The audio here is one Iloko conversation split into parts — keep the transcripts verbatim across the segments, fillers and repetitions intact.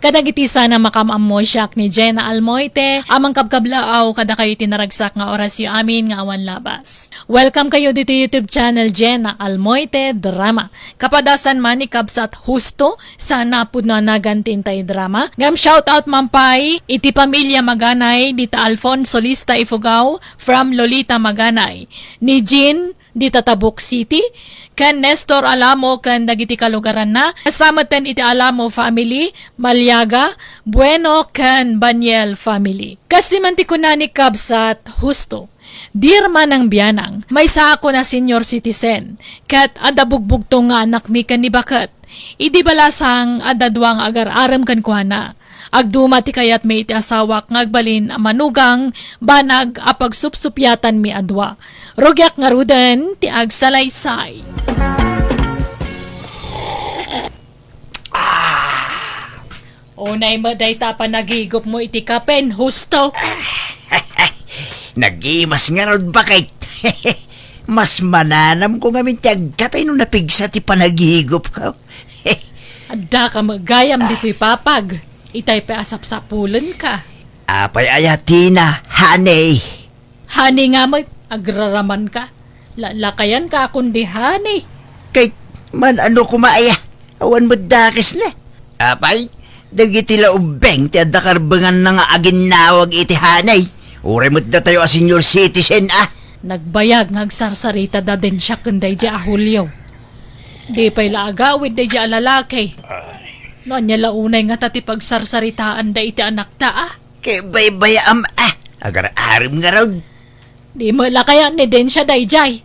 Kadagiti sana makaam-ammo, siak ni Jenna Almoite, a mangkabkablaaw kadakayo iti naragsak nga orasyo amin nga awan labas. Welcome kayo ditoy YouTube channel Jenna Almoite Drama. Kapadasan man ni Kabsat Justo, sana pudno a nagan ti intay drama. Ngem shoutout man pay iti pamilya Maganay, dita Alfonso Lista Ifugao from Lolita Maganay, ni Jean, dita Tabuk City, ken Nestor Alamo ken dagiti kalugaranna, kasta metten iti Alamo family, Maliaga, Bueno, ken Baniel family. Kasta man ti kuna ni Kabsat Justo, "Dear Manang Bianang, maysaak a senior citizen, ket adda bugbugtong nga anakmi ken ni baket. Idi balasang, adda dua nga agar-arem kenkuana. Agduma ti kayatmi iti asawak nga agbalin a manugang, banag a pagsupsupiatanmi a dua. Rugiak ngaruden ti agsalaysay." Unay met dayta a panagigupmo iti kapen, Justo. Nagimas ngarud, baket. Mas mananamko ngamin ti agkape no napigsa ti panagigupko. Addaka met gayam ditoy papag. Itay pay a sapsapulenka. Apay aya, Tina, honey? Honey nga met, agraramanka. Lalakayanka a kundi honey. Kay, man-ano koma aya? Awan met dakesna. Apay, dagiti la ubbeng ti adda karbenganna nga aginnawag iti honey. Uray met datayo a senior citizen a. Nagbayag nga agsarsarita da Dencia ken daydi a Julio. Di pay la agawid daydi a lalaki. No ania la unay ngata ti pagsarsaritaanda iti anakta a? Ket baybayaam a, agar-arem ngarud. Di met la kayat ni Dencia daydiay.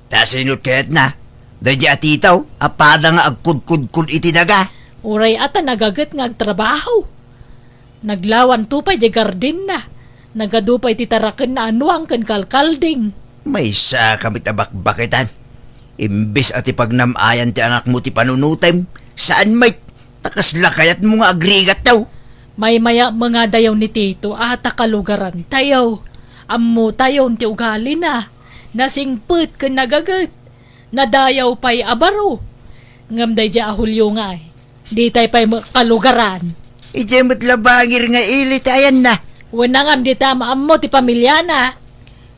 Ta sino kayatna? Daydiay a titaw a pada nga agkudkudkod iti daga. Uray a ta nagaget nga agtrabaho. Naglawanto pay di gardinna. Nagadu pay ti tarakenna a nuang ken kalkalding. Maysa ka met a bakbaketan. Imbes a ti pagnam-ayan ti anakmo ti panunotem, saan met, ta kasla kayatmo nga agrigat daw. Maymaya met nga dayaw ni Tito a ta kalugarantayo. Ammotayon ti ugalina. Nasingpet ken nagaget. Nadayaw pay a baro. Ngem daydiay a Julio ngay, ditay pay met kalugaran. Idiay met la bangir nga ili ti ayanna. Wen, ngem dita maammo ti pamiliana.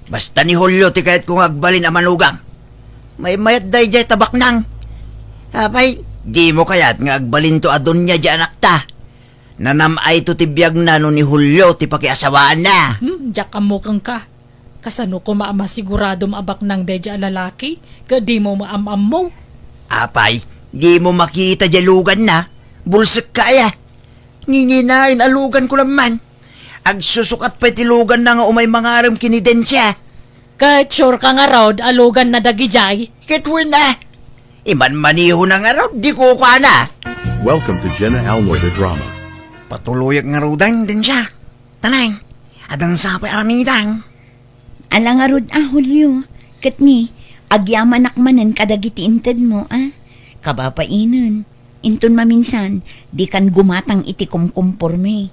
Basta ni Julio ti kayatko nga agbalin a manugang. Maymayat daydiay ta baknang. Apay, dimo kayat nga agbalinto a donia di anakta? Nanam-ayto ti biagna no ni Julio ti pakiasawaanna. Hmm, diak ammo kenka. Kasano koma a masiguradom a baknang daydiay a lalaki ket dimo maam-ammo? Apay, dimo makita diay luganna? Bulsekka aya? Nginginayon a luganko la man. Agsusukat pay ti luganna nga umay mangarem ken ni Dencia. Ket sure ka ngarud a luganna dagidiay? Ket wen a. Imanmanihona ngarud, di kukuana. Welcome to Jenna Almoite Drama. Patuloyak ngaruden, Dencia. Tanay, adda sapay aramidem. Ala ngarud a, Julio, ket ni, agyamanak manen kadagiti intedmo a. Kababainen, inton maminsan, dikan gumatang iti kumkumporme.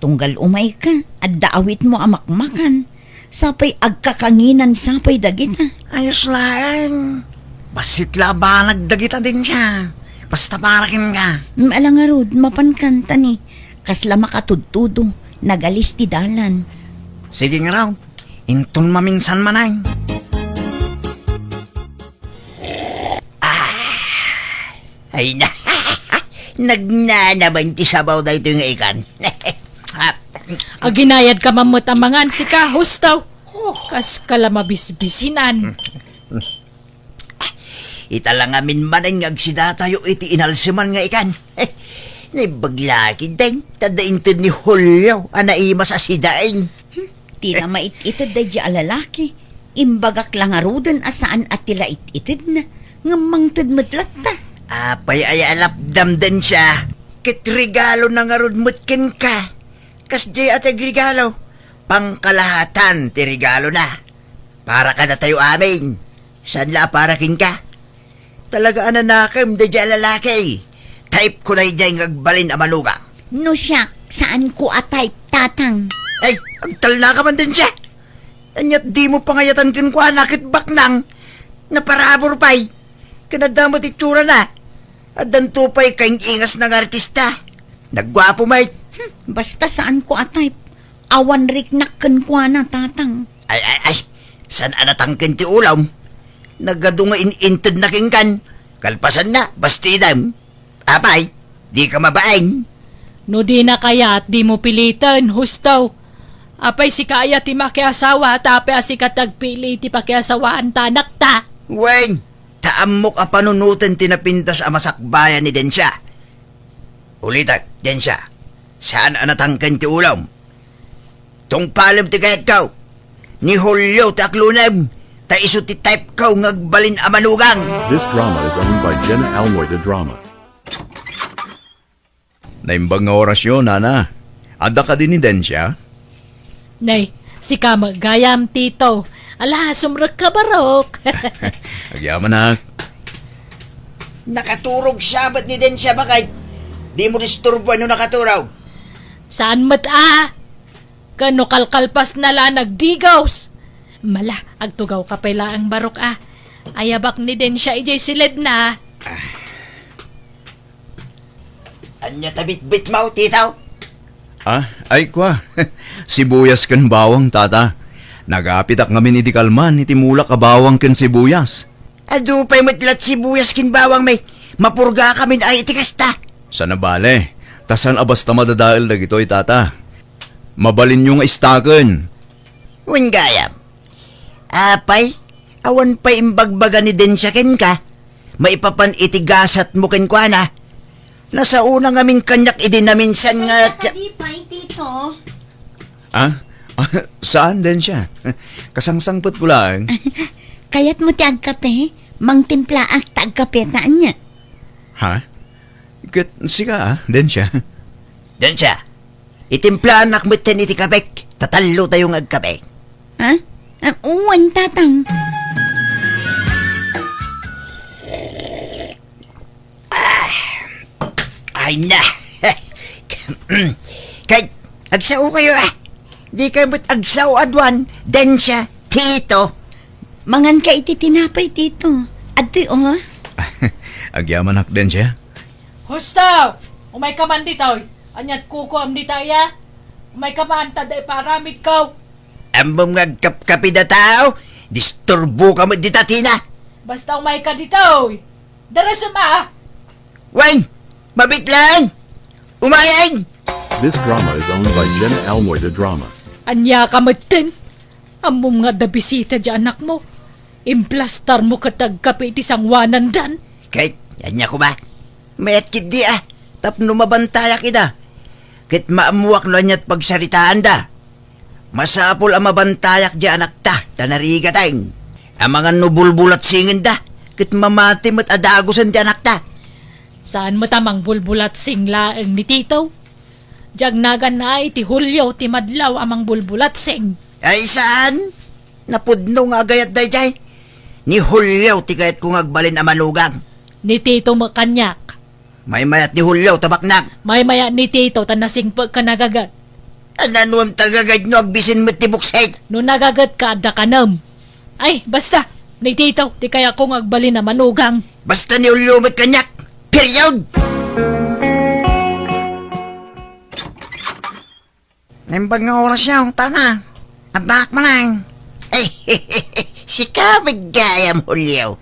Tunggal umayka, adda awitmo a makmakan. Sapay agkakanginan sapay dagita. Ayos laeng. Bassit la a banag dagita, Dencia. Basta para kenka. Mm, ala ngarud, mapankan ta ni, kasla makatudtudo, nagalis ti dalan. Sige ngarud, inton maminsan manen. Ah, ay na. Nagnanaban ti sabaw daytoy nga ikan. Aginayad ka man met a mangan, sika, Justo. Oh. Kas ka la mabisbisinan. Ita la ngamin manen nga agsidatayo iti inalseman nga ikan. Naimbag la ketdin, ta adda inted ni Julio a naimas a sidain. Ti namait-ited daydiay a lalaki, imbagak la ngaruden a saan a ti la it-itedna, ngem mangted met latta. Apay aya a lapdam, Dencia? Ket regalona ngarud met kenka. Kasdiay a ti agregalo, pangkalahatan ti regalona. Para kadatayo amin. Saan la a para kenka? Talaga a nanakem daydiay a lalaki. Type ko daydiay nga agbalin a manugang. No siak, saanko a type, Tatang. Ay, agtalna ka man, Dencia. Ania't dimo pangayatan kenkuana ket baknang. Naparabur pay. Ken adda met itsurana. Addanto pay kaing-ingasna nga artista. Nagguapo met. Hmm, basta saanko a type. Awan riknak kenkuana, Tatang. Ay, ay, ay. Saan a natangken ti ulom? Nagadu nga in-intedna kenkan. Kalpasanna, bastidem. Apay, dika mabain. No dina kayat, dimo piliten, husto. Apay, sika aya ti makiasawa, ta apay a sika ti agpili iti pakiasawaan ta anakta? Wen, ta ammok a panunoten ti napintas a masakbayan ni Densya. Ulitek, Densya, saan a natangken ti ulom. Tungpalem ti kayatko. Ni Julio ti aklonem, ta isu ti typeko nga agbalin a manugang. This drama is owned by Jenna Almoy de Drama. Naimbag nga orasyo, nana. Adda kadi ni Densya? Nay, sika met gayam, Tito. Ala, sumrekka barok. Agyamanak. Nakaturog siya met ni Densya, baket. Dimo disturboen no nakaturog. Saan met a? Ken no kalkalpasna la nagdigos. Mala, agtugawka pay laeng barok a. Ayabak ni Densya idiay siledna. Ania ta bitbitmo, Tito? Ah, ay, kua. Sibuyas ken bawang, Tata. Nagapitak ngamin idi kalman iti mulak a bawang ken sibuyas. Adu pay met la ti sibuyas ken bawang, may mapurgakamin ay iti kasta. Saan a bale, ta saan a basta madadael dagitoy, Tata. Mabalinyo nga istaken. Wen gayam. Apay, awan pay imbagbaga ni Densya kenka? Maipapan iti gasatmo kenkuana. Nasaona ngamin kaniak idi naminsan nga Ay, ti- kadi pay, Tito. Ah? Ah, saan, Densya? Kasangsangpetko laeng. Kayatmo ti agkape? Mangtimplaak ta agkape ta ania. Ha? Ket sika, ah, Densya? Densya, itimplaanak metten iti kapek, ta tallotayo nga agkape. Ha? Ah, wen, Tatang. Ay na. Kay, agsaokayo, ah. Dikayo met agsao aduan, Densya, Tito. Manganka iti tinapay, Tito. Adtoy, oh. Agyamanak, Densya. Husto! Umayka man ditoy. Aniat kukuam dita iya? Umayka man, ta adda ipaaramidko. Ammom nga agkapkapi data, oh. Disturboka met dita, Tina. Basta umayka ditoy. Darasem a! Wen! Mabit laeng! Umayen! This drama is owned by Jenna Almoy de Drama. Ania ka metten? Ammom nga adda bisita di anakmo. Implastarmo ket agkape iti sangoanandan. Ket, ania koma? Mayat ketdi a, tapno mabantayak ida. Ket maammoak no aniat pagsaritaanda. Masapul a mabantayak di anakta, ta narigateng. Amangan no bulbulatsingenda, ket mamati met a dagusen ti anakta. Saan met a mangbulbulatsing laeng ni Tito? Diak nagan-ay ti Julio ti madlaw a mangbulbulatsing. Ay, saan? Napudno nga agayat daydiay. Ni Julio ti kayatko nga agbalin a manugang. Ni Tito met kaniak. Maymayat ni Julio, tabaknak. Maymayat ni Tito ta nasingpek ka nagagat. Ananuem ta gagat no agbisin met ti buksek? No nagagat ka, adda kanem. Ay, basta, ni Tito, ti kayatko nga agbalin a manugang. Basta ni Julio met kaniak. Period! Naimbag nga oras yaw, tana. Addaak manen. Ay, sika met gayam, Julio.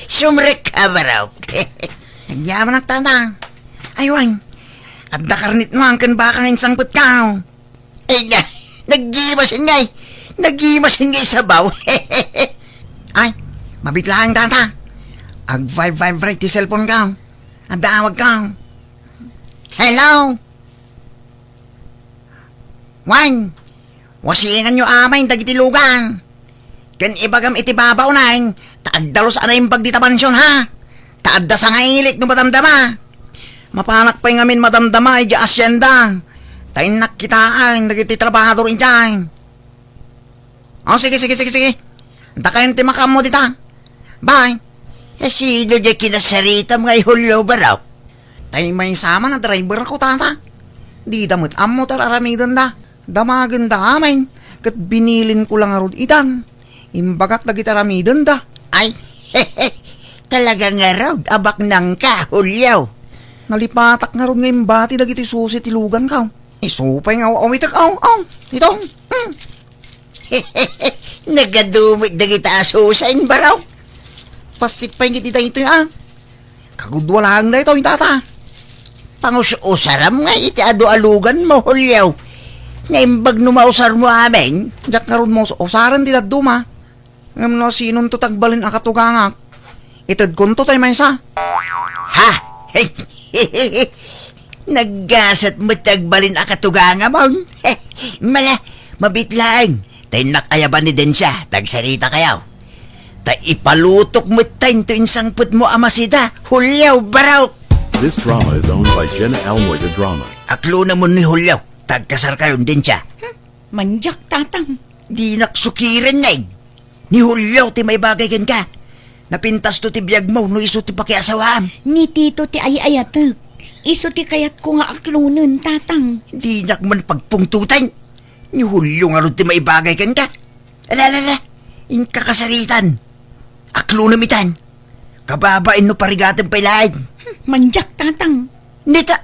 Sumrek ka, barok. Nagyamanak, tana. Ay, wen, adda karnitmo ken baka nga insangpet ka. Ay, na, naggimasen ngay. Naggimasen ngay sabaw. Ay, mabit laeng, tata. Ag-vibe-vibrate ti cellphone ka. Adda awag ka. Hello? Wen, wasinganyo amin dagiti lugan. Ken ibagam iti babaonen, ta agdalus a naimbag dita mansion, ha? Ta adda sangailit no madamdama. Mapanak pay ngamin madamdama idiay asienda. Ta innak kitaen dagiti trabahador idiay. O, sige, sige, sige, sige. Dakayon ti makaammo dita. Bye. Sino diay kinasaritam nga i Julio, barok? Tay maysa man a driver ko, tata. Dida met ammo ta aramidenda. Damagenda amin, ket binilin ko la ngarud itan. Imbagak dagiti aramidenda. Ay, talaga ngarud a baknangka, Julio. Nalipatak ngarud nga imbati dagiti susi ti luganko. Isu pay nga aw-awitek, aw, aw, ito. Hmm. Nagadu met dagita a susi, Barok. Pasit pay iti daytoy, a. Kagudua laeng daytoy, tata. Pangus-usaram nga iti adu a luganmo, Julio. Naimbag no mausarmo amin. Diak ngarud maus-usaren ti dadduma. Ngem no sinonto ti agbalin a katugangak, itedkonto tay maysa. Ha? Naggasat met ti agbalin a katugangamon. Mala, mabiit laeng. Ta innak ayaban ni Densia, ta agsarita kayo. Ta ipalutok met tayo into insangpetmo a masida, Julio, Barok. This drama is owned by Jenna Almoy, the drama. Aklonamon ni Julio, ta agkasar kayon, Densia. Mandiak, tatang. Dinak sukiren, Nay. Ni Julio ti maibagay kenka. Napintasto ti biagmo no isu ti pakiasawaam. Ni Tito ti ay-ayatek. Isu ti kayatko nga aklonen, tatang. Dinak man pagpungtoten. Ni Julio ngarud ti maibagay kenka. Ala, ala, ala. Inka kasaritan. Aklonem itan. Kababain no parigatem pay laeng. Mandiak, tatang. Nita,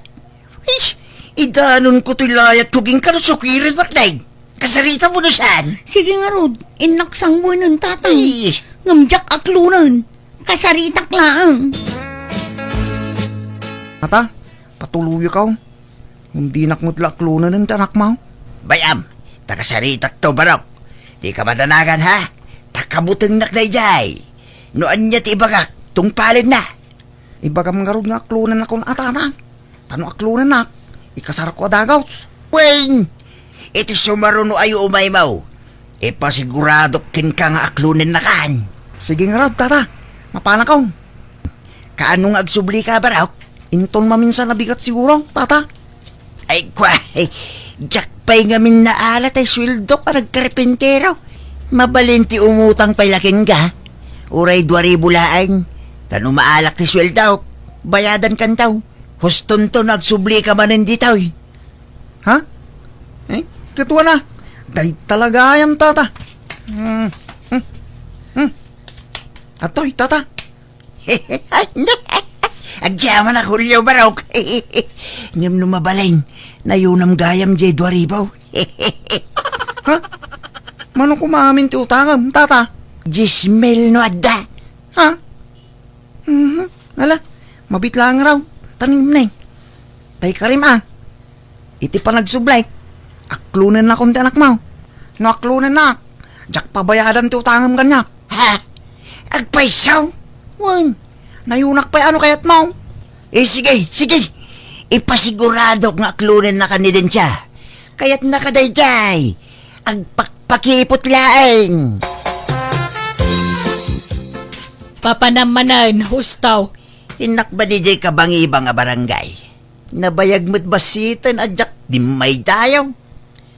ish, idanonko toy layatko, agingga no sukiren, Makday. Kasaritam no saan? Sige ngarud, innak sangwenen, tatang. Ay. Ngem diak aklonen. Kasaritak laeng. Ata, patuloyka. Ngem dinak met la aklonen ti anakmo. Bay-am, ta kasaritakto, Barok. Dika madanagan, ha? Ta kabutengnak daydiay. No ania ti ibagak, tungpalenna. Ibagam ngarud nga aklonennakon a, tatang. Ta no aklonennak, ikasarko a dagus. Wen, iti sumaruno a umaymo, ipasiguradok kenka nga aklonennakan. Sige ngarud, tata. Mapanakon. Kaano nga agsublika, Barok? Inton maminsan a bigat siguro, tata. Ay, kwa, diak pay ngamin naala tay sueldok a nagkarpentero. Mabalin ti umutang pay la kenka. Uray dua ribu laeng. Ta no maalak ti sueldok, bayadankanto. Hustonto no agsublika manen ditoy. Ha? Eh, ket wen a. Dayta la gayam, tata. Hmm, hmm, hmm. Atoy, tata. Agyamanak, Julio, Barok. Ngem no mabalin, nayonam gayam diay dua ribu. Ha? Mano koma amin ti utangem, tata? Dies mil no adda. Ha? Mhm. Ala, mabiit laeng raw. Tanim ne. Tay karim a. Iti panagsublek, aklonennakon ti anakmo. No aklonennak, diak pabayadan ti utangem kaniak. Ha? Agpayso? Wen, nayonak pay a no kayatmo. Eh, sige, sige. Ipasiguradok nga aklonennakan ni Densia. Kayatnaka daydiay. Agpakpakipot laeng. Papanam manen, husto. Innak ba diay kabangibang a barangay? Nabayag met bassiten a diak dimmaydayaw.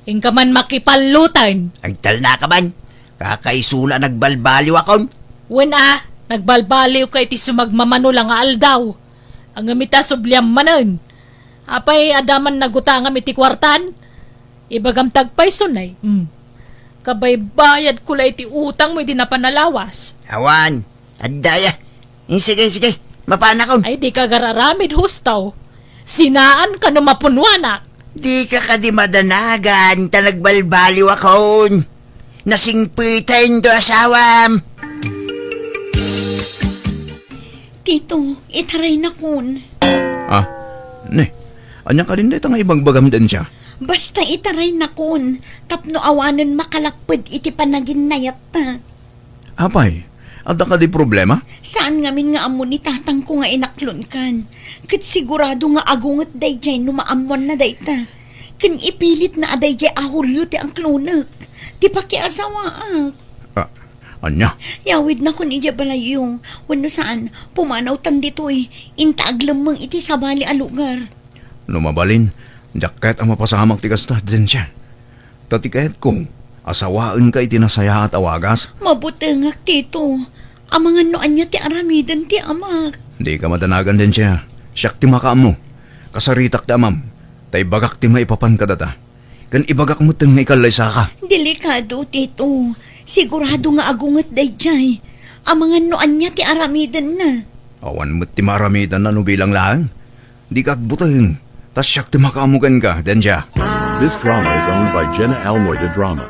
Inka man makipalloten. Agtalnaka man. Kakaisuna a nagbalbaliwakon. Wen a, nagbalbaliwka iti sumagmamano la nga aldaw. Ngem ita subliam manen. Apay, adda man nagutangam iti kuartan? Ibagam ti agpayso, Nay. Hmm. Kabaybayadko la iti utangmo idi napan a lawas. Awan, adda aya. Eh, sige, sige. Mapanakon. Ay, dika agar-aramid, husto. Sinaanka no mapunwanak. Dika kadi madanagan, ta nagbalbaliwakon. Nasingpeten ti asawam. Tito, itaraynakon. Ah, ne. Ania kadin dayta nga ibagbagam, Densia? Basta itaraynakon, tapno awanen makalapped iti panaginayatta. Apay, adda kadi problema? Saan ngamin nga ammo ni tatangko nga inaklonkan. Ket sigurado nga agunget daydiay no maammoanna dayta. Ken ipilitna a daydiay a Julio ti aklonek, ti pakiasawaak. Ah, ania? Yawidnakon idiay balayyo. Wenno saan, pumanawtan ditoy. Inta aglemmeng iti sabali a lugar. No mabalin, diak kayat a mapasamak ti kasta, Densia. Ta ti kayatko, asawaenka iti nasayaat a wagas. Mabutengak, Tito. Amangan no ania ti aramiden ti amak. Dika madanagan, Densia. Siak ti makaammo. Kasaritak ti amam. Ta ibagak ti maipapan kadata. Ken ibagak metten nga ikallaysaka. Delikado, Tito. Sigurado nga agunget daydiay. Amangan no ania ti aramidenna. Awan met ti maaramidanna no bilang laeng. Dika agbuteng, ta siak ti makaammo kenka, Denja. This drama is owned by Jenna Almoy de Drama.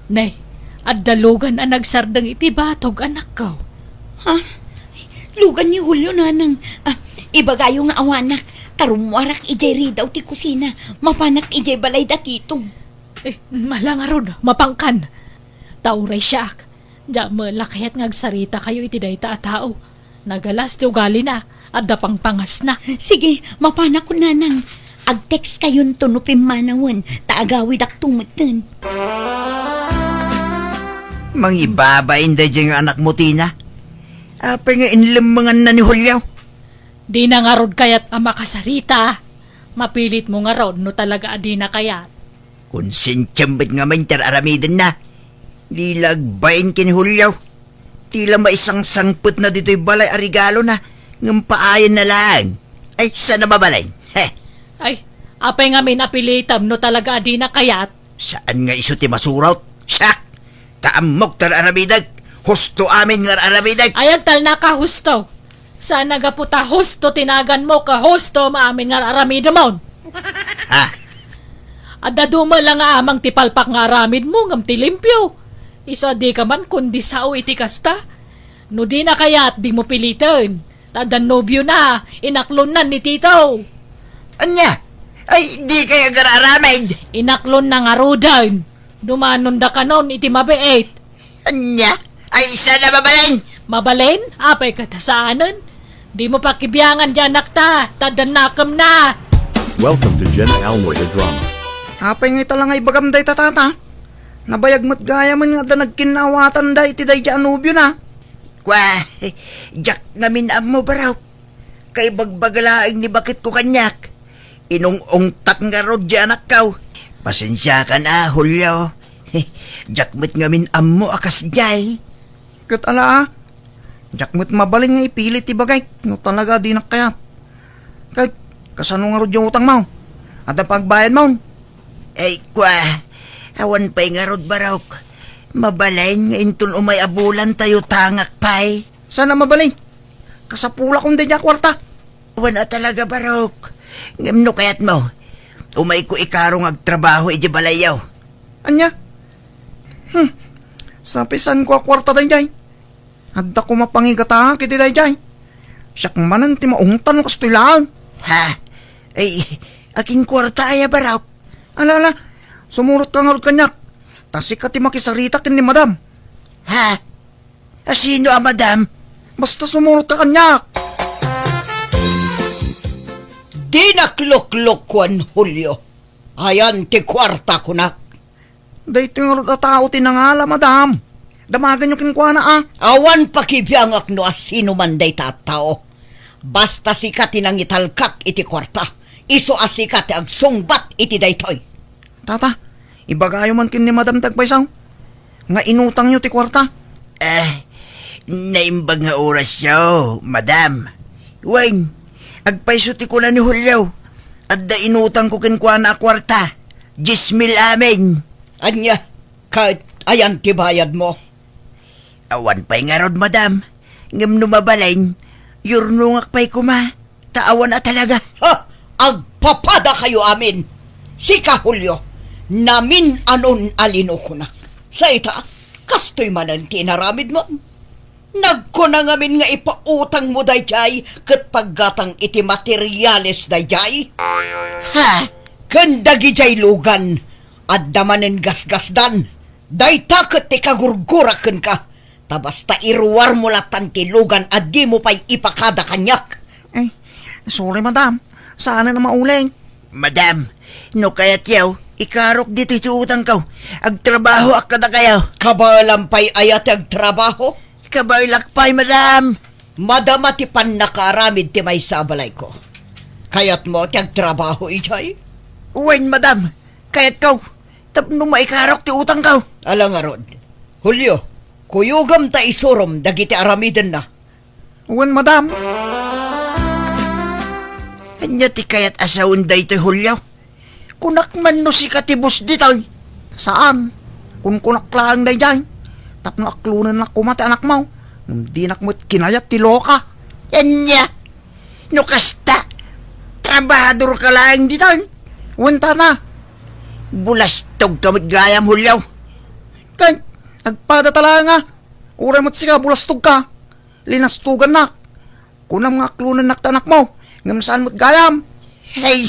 Ne, adda lugan a nagsardeng iti batog, anakko. Ha? Lugan ni Julio, nanang. Ah, ibagayo nga awanak, ta rummuarak idiay ridaw ti kusina. Mapanak idiay balay da Tito. Eh, ala ngarud, mapankan. Ta uray siak, diak met la kayat nga agsarita kayo iti dayta a tao. Nagalas ti ugalina, adda pangpangasna. Sige, mapanakon, nanang. Ag-text kayonto no pimmanawen, ta agawidakto metten. Mangibabain daydiay nga anakmo, Tina. Apay nga inlemmenganna ni Julio? Dina ngarud kayat a makasarita. Mapilitmo ngarud no talaga a dina kayat. Konsensiam met ngamin ti ar-aramidenna. Di la agbain ken Julio. Ti la maisangsangpetna ditoy balay a regalona, ngem paayenna laeng. Ay, saan a mabalin? He. Ay, apay ngamin a pilitem no talaga a dina kayat? Saan nga isu ti masurot? Siak! Ta ammok ti ar-aramidek. Husto amin nga ar-aramidek. Ay, agtalnaka husto. Saan a gapu ta husto ti naganmo ket husto met amin nga ar-aramidemon. Ha? Adda duma la nga amang ti palpak nga aramidmo ngem ti limpio. Isu a dika man kundi sao iti kasta. No dina kayat, dimo piliten. Ta adda nobiona, inaklonnan ni Tito. Ania? Ay, dikay agar-aramid. Inaklonna ngaruden. Dumanonda kanon iti mabiit. Ania? Ay, saan a mabalin? Mabalin? Apay ket saanen? Dimo pakibiangan diay anakta, ta adda nakemna. Welcome to Jenna Almoy the Drama. Apay nga ita la nga ibagam dayta, tata? Nabayag met gayamen nga adda nagkinnaawatanda iti daydiay a nobiona. Kua, diak ngamin ammo, barok. Kaibagbagalaeng ni baketko kaniak. Inung-ungtak ngarud diay anakko. Pasensiakan a, Julio. Diak met ngamin ammo a kasdiay. Ket ala a, diak met mabalin nga ipilit ti bagik no talaga a dinak kayat. Ket kasano ngarud diay utangmo? Adda pagbayadmo? Ay, kua, awan pay ngarud, barok. Mabalin nga inton umay a bulan ta iutangak pay. Saan a mabalin? Kasapulakon daydiay a kuarta. Awan a talaga, barok. Ngem no kayatmo, umayko ikaro nga agtrabaho idiay balayyo. Ania? Hmm. Sapisanko a kuarta daydiay. Adda koma pangigataak iti daydiay. Siak manen ti maungtan no kastoy laeng. Ha? Ay, aginkuarta aya, barok? Ala, ala. Sumurotka ngarud kaniak. Ta sika ti makisarita ken ni madam. Ha? Asino a madam? Basta sumurotka kaniak. Dinak luklukuan, Julio. Ayan ti kuarta, kunak. Daytoy ngarud a tao ti nangala, madam. Damagenyo kenkuana, a. Awan pakibiangak no asino man dayta a tao. Basta sika ti nangitalkak iti kuarta. Isu a sika ti agsungbat iti daytoy. Tata, ibagayo man ken ni madam ti agpayso nga inutangyo ti kuarta. Eh, naimbag nga orasyo, madam. Wen, agpayso ti kuna ni Julio. Adda inutangko kenkuana a kuarta. Dies mil amin. Ania, ket ayan ti bayadmo? Awan pay ngarud, madam. Ngem no mabalin, yurnongak pay koma. Ta awan a talaga. Ha! Agpapadakayo amin. Sika, Julio, namin-anon a linukonak. Sa ita, kastoy manen ti inaramidmo. Nagkuna ngamin nga ipautangmo daydiay ket paggatang iti materiales daydiay. Ha? Ken dagidiay lugan, adda manen gasgasdan. Dayta ket ti kagurgurak kenka. Ta basta iruarmo latan ti lugan a dimo pay ipakada kaniak. Ay, sorry, madam. Saanen a mauling. Madam, no kayatyo, ikarok ditoy ti utangko. Agtrabahoak kadakayo. Kabaelam pay aya ti agtrabaho? Kabaelak pay, madam. Madama ti pannakaaramid ti maysa a balayko. Kayatmo ti agtrabaho idiay? Wen, madam. Kayatko. Tapno maikarok ti utangko. Ala ngarud. Julio, kuyogam ta isurom dagiti aramidenna. Wen, madam. Ania ti kayat a sawen daytoy, Julio? Kunak man no sika ti boss ditoy. Saan? Kunkunak laeng daydiay. Tapno aklonennak koma ti anakmo. Ngem dinak met kinayat ti loka. Ania? No kasta, trabahador ka laeng ditan? Wen, tata. Bulastog ka met gayam, Julio. Ken, agpada ta laeng a. Uray met sika, bulastog ka. Linastogannak. Kunam nga aklonennak ti anakmo, ngem saan met gayam. Hay,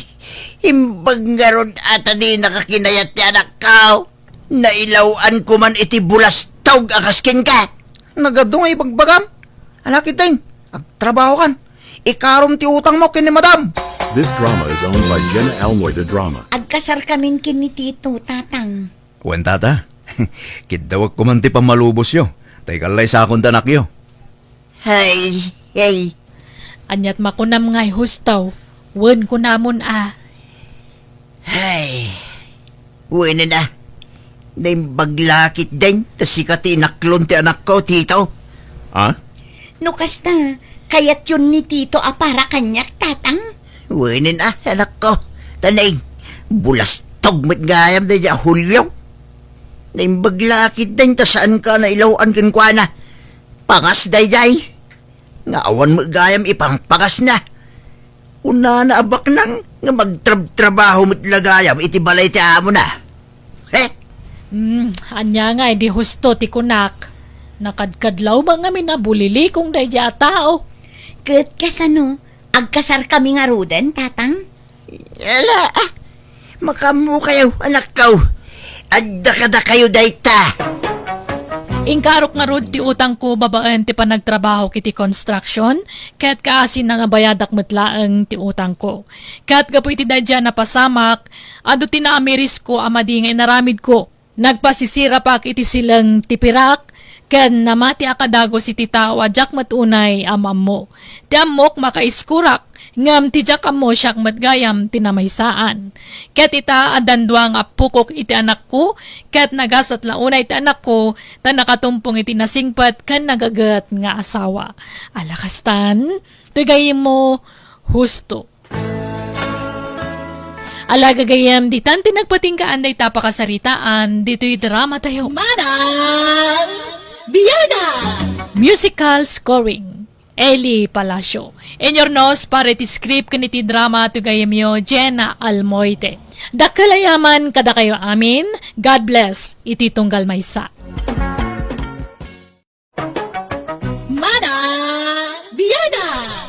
imbag ngarud a ta dinaka kinayat ti anakko. Nailaw-an ko man iti bulastog a kas kenka. Nagadu nga ibagbagam. Ala ketdin, agtrabahokan. Ikarom ti utangmo ken ni madam. This drama is owned by Jenna Almoy de Drama. Agkasarkamin ken ni Tito, Tatang. Wen, tata. Kiddawek koman ti pammalubosyo, ta ikallaysakon ti anakyo. Hay, hay. Aniat makunam ngay, Husto? Wen kunamon a. Hay. Wenen a. Naimbag la ketdin, ta sika ti inaklon ti anakko, Tito. Ha? No kasta, kayatyon ni Tito a para kaniak, Tatang? Wenen a, anakko. Ta nay, bulastog met gayam daydiay a Julio. Naimbag la ketdin ta saanka a nailaw-an kenkuana. Pangas daydiay. Nga awan met gayam ipangpangasna. Kunana a baknang nga magtrabtrabaho met la gayam iti balay ti amona. He? Hmm, ania ngay idi Husto ti kunak? Nakadkadlaw ba ngamin a bulilikong daydiay a tao? Ket kasano, agkasarkami ngaruden, Tatang? Ala, ah, makaammokayo, anakko. Adda kadakayo dayta. Inkarok ngarud ti utangko babaen ti panagtrabahok iti construction, ket kaasi na nabayadak met laeng ti utangko. Ket gapu iti daydiay a napasamak, adu ti naamirisko a madi nga inaramidko. Nagpasisirapak iti sileng ti pirak, ken namatiak a dagus iti tao a diak met unay am-ammo. Ti ammok makaiskurak, ngem ti diak ammo siak met gayam ti namaysaan. Ket ita, addan dua nga appokok iti anakko, ket nagasat la unay ti anakko, ta nakatumpong iti nasingpet ken nagaget nga asawa. Ala kastan, toy gayyemmo, Husto. Ala gagayyem, ditan ti nagpatinggaan dayta a pakasaritaan ditoy dramatayo. Manang Bianang! Musical scoring, Eli Palacio. Inurnos para iti script ken iti drama ti gayyemyo, Jenna Almoite. Dakkel a yaman kadakayo amin. God bless iti tunggal maysa. Manang Bianang!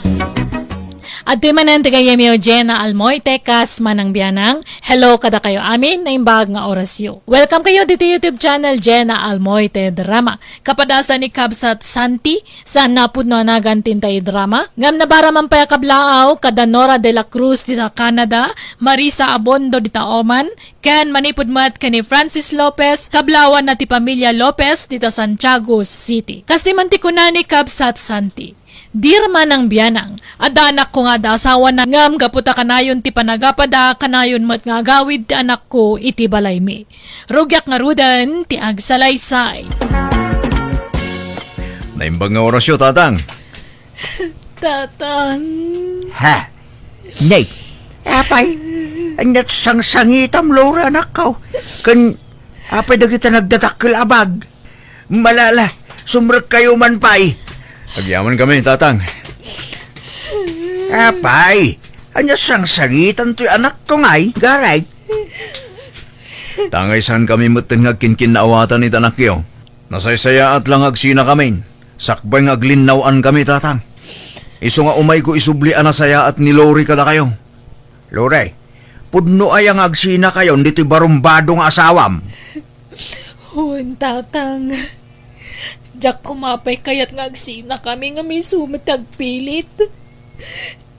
Adtoy manen ti gayyemyo, Jenna Almoite, kas Manang Bianang. Hello kadakayo amin, naimbag nga orasyo. Welcome kayo ditoy YouTube channel, Jenna Almoite Drama. Kapadasan ni Kabsat Santi, saan a pudno a nagan ti intay drama. Ngem nabara man pay a kablaaw, kada Nora de la Cruz dita Canada, Marisa Abondo dita Oman, ken manipud met ken ni Francis Lopez, kablawanna ti pamilia Lopez dita Santiago City. Kastoy man ti kuna ni Kabsat Santi, "Dear Manang Bianang, adda anakko nga adda asawana, ngem gapu ta kanayon ti panagapada, kanayon met nga agawid ti anakko iti balaymi. Rugiak ngaruden ti agsalaysay." Naimbag nga orasyo, Tatang. Tatang. Ha? Nay, apay, aniat sangsangitam, Lore, anakko? Ken apay dagiti nagdadakkel a bag? Malala, sumrekkayo man pay. Agyamankami, Tatang. Apay, aniat sangsangitam toy anakko ngay, Garay? Tangay saankami metten nga agkinkinnaawatan iti anakyo. Nasaysayaat la nga agsinakamin. Sakbay nga aglinnaw-ankami, Tatang. Isu nga umayko isubli a nasayaat ni Lori kadakayo. Lori, pudno aya nga agsinakayon ditoy barumbado nga asawam? Wen, Tatang. Diak koma pay kayat nga agsinakami ngem isu met ti agpilit.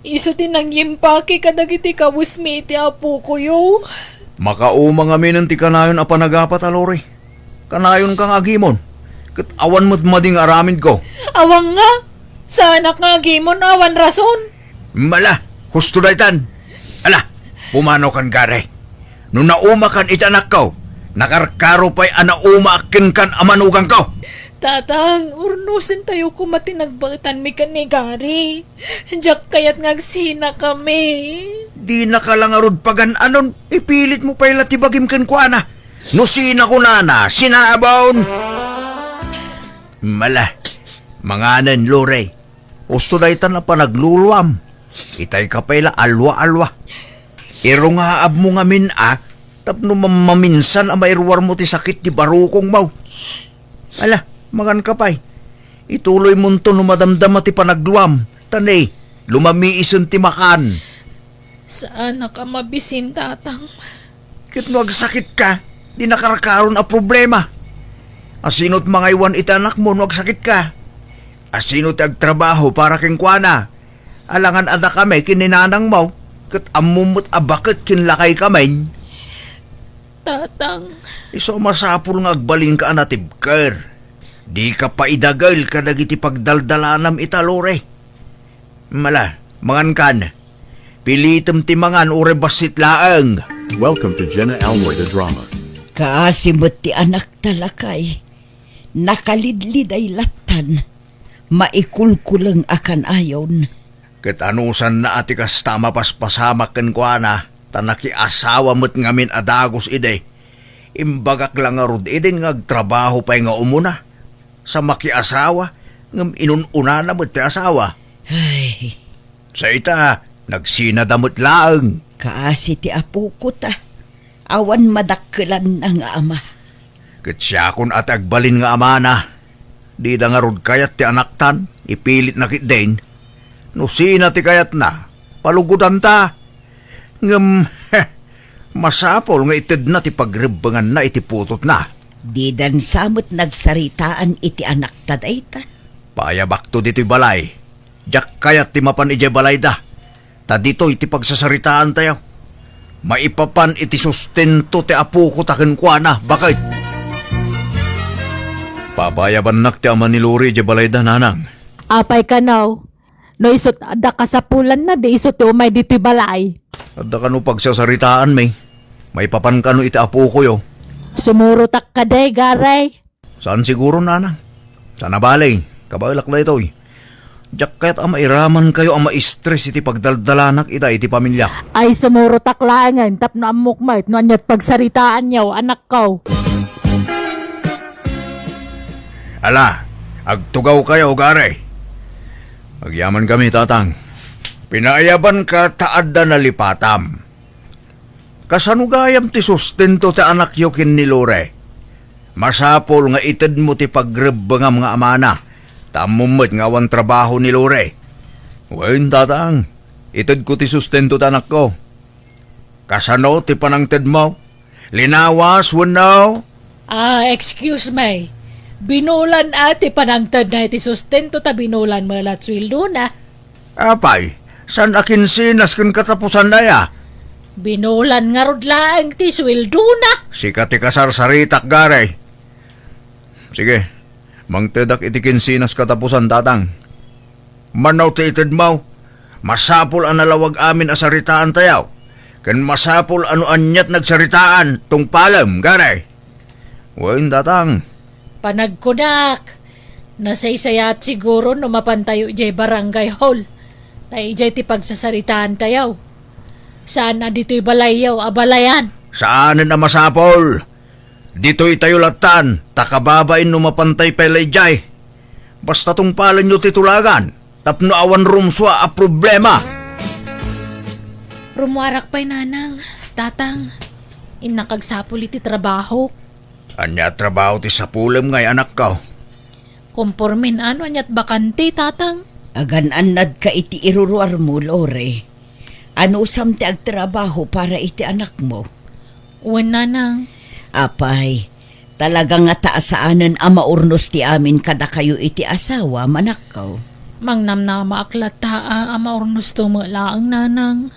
Isu ti nangimpake kadagiti kawesmi iti apokoyo. Makauma ngaminen ti kanayon a panagapat a, Lori. Kanayonka nga agimon, ket awan met madi nga aramidko. Awan nga, saanak nga agimon, awan rason. Mala, husto daytan. Ala, pumanokan, Gare. No naumakan iti anakko, nakarkaro pay a naumaak kenkan a manugangko. Tatang, urnosentayo koma ti nagbaetanmi ken ni Gary. Diak kayat nga agsinakami. Dinaka la ngarud pagan-anon, ipilitmo pay la ti bagim kenkuana. No sina kunana, sinabon. Mala, manganen, Lore. Usto daytan a panagluluam. Itay ka pay la alwa-alwa. Irungaabmo ngamin a, tapno mam-, maminsan a mairuarmo ti sakit ti barukongmo. Ala, mangan ka pay. Ituloymonto no madamdama ti panagluam. Ta ne, lumamiisen ti makan. Saanak a mabisin, Tatang. Ket no agsakitka, di nakarkaron a problema. Asino ti mangaywan iti anakmo no agsakitka? Asino ti agtrabaho para kenkuana? Alangan adda kami ken ni nanangmo, ket ammom met a baket ken lakay kami. Tatang. Isu a masapul nga agbalinka a natibker. Dika paidagel kadagiti pagdaldalanam ita, Lore. Mala, mangankan. Pilitem ti mangan uray bassit laeng. Welcome to Jenna Almoy the Drama. Kaasi met ti anakta, lakay. Nakalidliday lattan. Maikulkuleng a kanayon. Ket anusanna a ti kasta a mapaspasamak kenkuana, ta nakiasawa met ngamin a dagus idi. Imbagak la ngarud idin nga agtrabaho pay nga umuna. Sa makiasawa, ngem inun-unana met ti asawa. Ay. Sa ita, nagsinada met laeng. Kaasi ti apoko ta. Awan madakkelanna nga ama. Ket siakon a ti agbalin nga amana. Dida ngarud kayat ti anaktan, ipilitna ketdin. No sina ti kayatna, palugudanta. Ngem, masapul nga itedna ti pagrebbenganna iti putotna. Didan sa met nagsaritaan iti anakta dayta. Paayabakto ditoy balay. Diak kayat ti mapan idiay balayda. Ta ditoy ti pagsasaritaantayo. Maipapan iti sustento ti apoko ta kenkuana, baket. Papaayabannak ti ama ni Lori idiay balayda, nanang. Apay kano? No isu ti adda kasapulanna, di isu ti umay ditoy balay. Adda kano pagsasaritaanmi? Maipapan kano iti apokoyo? Sumurotak kadi, Gare. Saan siguro, nanang? Saan a bale, kabaelak daytoy. Diak kayat a mairamankayo a maistres iti pagdaldalanak ita iti pamiliak. Ay, sumurotak laengen tapno ammok met no aniat pagsaritaanyo, anakko. Ala, agtugawkayo, Gare. Agyamankami, Tatang. Pinaayabanka ta adda nalipatam. Kasano gayam ti sustento ti anakyo ken ni Lore? Masapul nga itedmo ti pagrebbengam nga amana, ta ammom met nga awan trabaho ni Lore. Wen, Tatang, itedko ti sustento ti anakko. Kasano ti panangtedmo? Linawas wenno? Ah, excuse me. Binulan a ti panangtedna iti sustento ta binulan met la ti sueldona. Apay, saan a kinsinas ken katapusan aya? Binulan ngarud laeng ti sueldona. Sika ti kasarsaritak, Gare. Sige, mangtedak iti kinsinas katapusan, Tatang. Mano ti itedmo? Masapul a nalawag amin a saritaantayo, ken masapul a no aniat nagsaritaan, tungpalem, Gare. Wen, Tatang. Panagkunak, nasaysayaat siguro no mapantayo idiay barangay hall, ta idiay ti pagsasaritaantayo. Saan a ditoy balayyo a balayan? Saanen a masapul. Ditoytayo lattan, ta kababain no mapantay pay la idiay. Basta tungpalenyo ti tulagan, tapno awan rumsua a problema. Rummuarak pay, Nanang, Tatang. Innak agsapul iti trabaho. Ania a trabaho ti sapulem ngay, anakko? Kompormen a no aniat bakante, Tatang. Agan-annadka iti iruruarmo, Lore. Anusam ti agtrabaho para iti anakmo? Wen, Nanang. Apay, talaga ngata a saanen a maurnos ti amin kadakayo iti asawam, anakko? Mangnamnamaak latta a, a maurnosto met laeng, Nanang.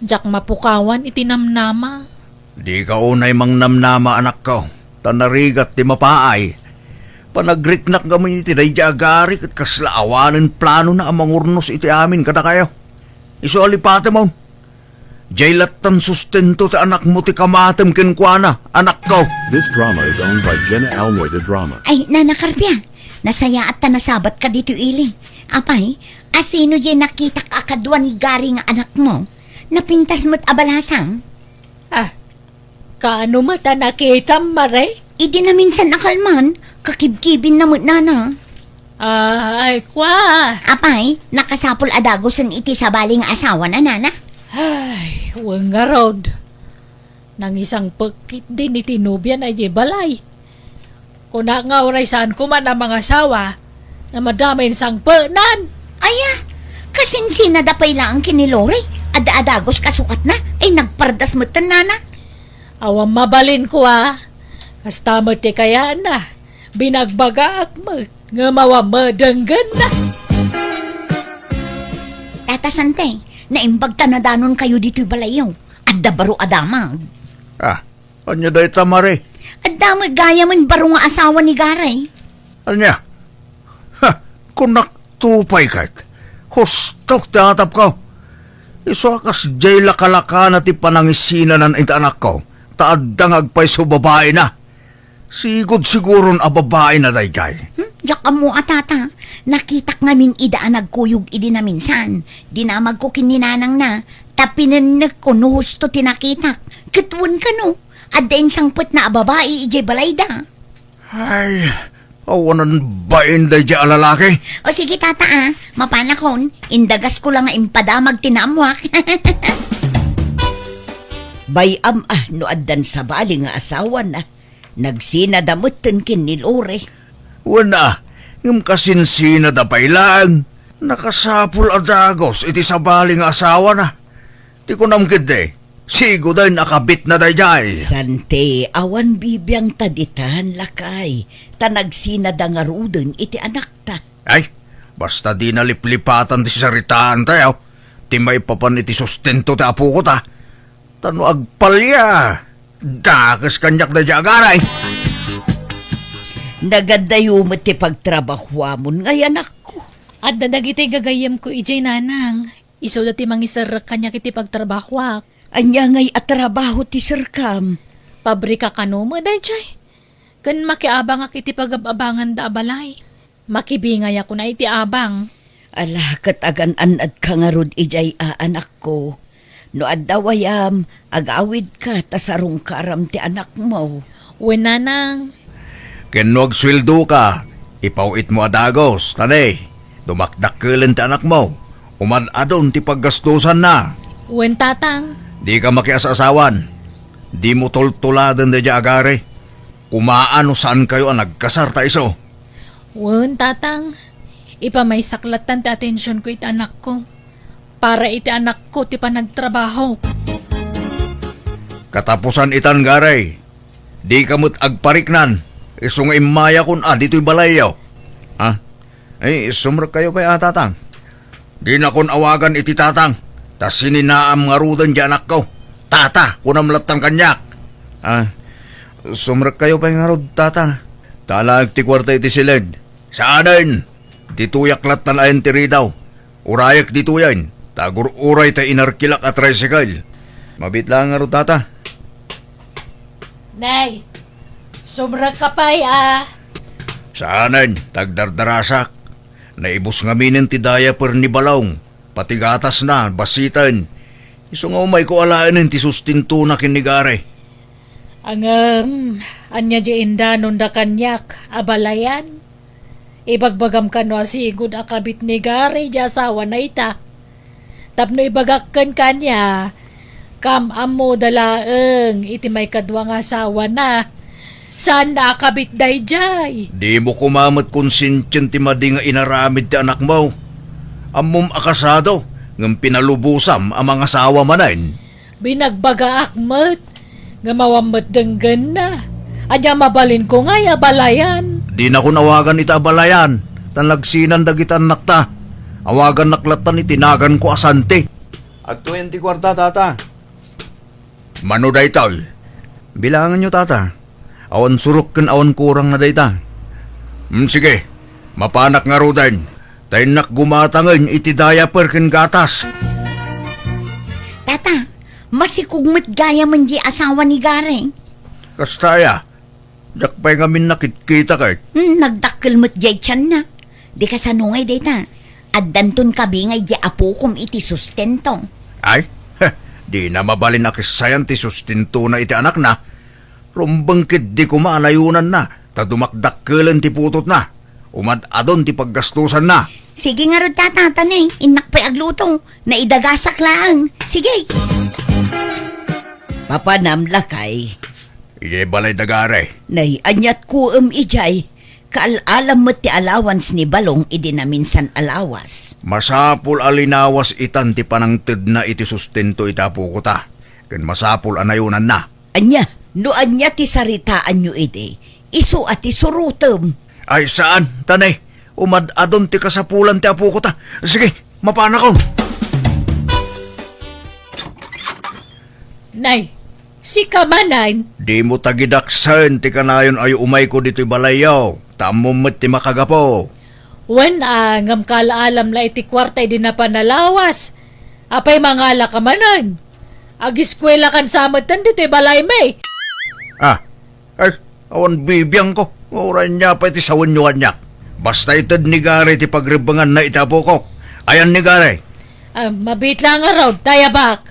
Diak mapukawan iti namnama. Dika unay mangnamnama, anakko, ta narigat ti mapaay. Panagriknak ngamin iti daydiay a Gare ket kasla awanen planona a mangurnos iti amin kadakayo. Isu a lipatemon. Diay lattan sustento ti anakmo ti kamatem kenkuana, anakko. This drama is owned by Jenna Almoy de Drama. Ay, Nana Carpia, nasayaat ta nasabatka ditoy ili. Apay, asino diay nakitak a kadua ni Gare nga anakmo? Napintas met a balasang? Ah, kaano met a nakitam, Mare? Idi naminsan a kalman, kakibkibinna met, Nana. Ah, ay, kwa! Apay, nakasapul a dagusen iti sabali nga asawana, nana? Ay, wen ngarud. Nangisangpet ketdin iti nobiana idiay balay. Kunak nga uray saan koma a mangasawa, nga madama insangpenan. Aya, kasinsinada pay laeng ken ni Lori, adda a dagus kasukatna, ay nagpardas metten, nana. Awan mabalin, kwa. Kasta met ti kayaanna. Binagbagaak met nga awan madenggenna. Tata Sante, naimbag ta nadanonkayo ditoy balayyo. Adda baro a damag. Ah, ania dayta, Mare? Adda met gayamen baro nga asawa ni Gary. Ania? Ha, kunak to pay ket. Husto ti atapko. Isu a kasdiay lakalakana ti panangisinadan iti anakko, ta adda nga agpayso babaina. Sigud siguron a babaina daydiay. Hmm? Diak ammo a, tata. Nakitak ngamin ida a nagkuyog idi naminsan. Dinamagko ken ni nanangna, ta pinennekko no husto ti nakitak. Ket wen kano, adda insangpetna a babai idiay balayda. Ay, awanan bain daydiay a lalaki. O sige, tata, a. Mapanakon, indagasko la nga impadamag ti naammoak. Bay-am a no addan sabali nga asawana. Nagsinada metten ken ni Lori. Wen a, ngem kasinsinada pay laeng. Nakasapul a dagus iti sabali nga asawana. Ti kunam ketdi, sigudayen a kabitna daydiay. Sante, awan bibiangta ditan, lakay, ta nagsinada ngaruden iti anakta. Ay, basta dina liplipatan ti saritaantayo, ti maipapan iti sustento ti apoko ta. Ta no agpalya, dakes kaniak daydiay a Gary. Nagaddayo met ti pagtrabahuamon ngay anakko. Adda dagiti gagayyemko idiay, nanang. Isuda ti mangiserrek kaniak iti pagtrabahuak. Ania ngay a trabaho ti serkam? Pabrika kano met daydiay. Ken makiabangak iti pagab-abanganda a balay. Makibingayakon a iti abang. Ala, ket agan-annadka ngarud idiay a, anakko. No adda wayam, agawidka ta sarungkaram ti anakmo. Wen, nanang. Ken no agsueldoka, ipaw-itmo a dagus, ta ne, dumakdakkelen ti anakmo, umad-adon ti paggastosanna. Wen, tatang. Dika makias-asawan. Dimo tultuladen daydiay a Gary. Kumaa no saankayo a nagkasar ta isu. Wen, tatang. Ipamaysak lattan ti atensionko iti anakko. Para iti anakko ti panagtrabaho. Katapusan itan, Gary. Dika met agpariknan. Isu nga immayakon a ditoy balayyo. Ha? Ay, sumrekkayo pay a, tatang. Dinakon awagan iti tatang, ta sininaam ngaruden ti anakko. Tata, kunam lattan kaniak. Ah, sumrekkayo pay ngarud, tata. Ta alaek ti kuarta iti siled. Saanen? Ditoyak lattan ayan ti ridaw. Urayek ditoyen, ta agur-uray ta inarkilak a tricycle. Mabiit laeng ngarud, tata. Nay, sumrekka pay a. Saanen, ta agdardarasak. Naibus ngaminen ti diaper ni Balong, pati gatasna, basiten. Isu nga umayko alaenen ti sustentona ken ni Gary. Ngem, ania diay indanonda kaniak a balayan? Ibagbagam kano a sigud a kabit ni Gary diay asawana ita. Tapno ibagak kenka ania, kam-ammoda laeng iti maikadua nga asawana. Saanna a kabit daydiay. Dimo koma met konsensien ti madi nga inaramid ti anakmo. Ammom a kasado, ngem pinalubosam a mangasawa manen. Binagbagaak met, ngem awan met denggenna. Ania mabalinko ngay a balayan? Dinakon awagan ita a balayan, ta nagsinan dagiti annakta. Awagannak lattan iti naganko a Santi. Adtoyen ti kuarta, tata. Mano daytoy? Bilanganyo, tata. Awan surok ken awan kurangna dayta. Hmm, sige. Mapanak ngaruden. Ta innak gumatangen iti diaper ken gatas. Tata, masikog met gayamen diay asawa ni Gary. Kasta aya? Diak pay ngamin nakitkita ket. Hmm, nagdakkel met diay tianna. Di kasano ngay dayta? Addanton kabingay diay apokom iti sustento. Ay, dina mabalin a kessayan ti sustentona iti anakna. Rumbeng ketdi koma a nayonanna, ta dumakdakkelen ti putotna. Umad-adon ti paggastusanna. Sige ngarud, Tata, ta ne, innak pay agluto. Naidagasak laeng. Sige. Papanam, lakay. Idiay balay da Gare. Nay, aniat kuem idiay. Kaal-alam met ti allowance ni Balong idi naminsan a lawas. Masapul a linawas itan ti panangtedna iti sustento iti apoko ta. Ken masapul a nayonanna. Ania? No ania ti saritaanyo idi, isu a ti surotem. Ay, saan, ta ne, umad-adon ti kasapulan ti apoko ta. Sige, mapanakon. Nay, sika manen? Dimo tagidaksen ti kanayon a umayko ditoy balayyo. Ta ammom met ti makagapu. Wen a, ngem kaal-alam la iti kuarta idi napan a lawas. Apay, mangalaka manen? Agiskuelakan sa metten ditoy balaymi. Ah, ay, awan bibiangko. Uray ania pay ti sawenyo kaniak. Basta ited ni Gary ti pagrebbenganna iti apoko. Ayan ni Gary. Ah, mabiit la ngarud, tayabak.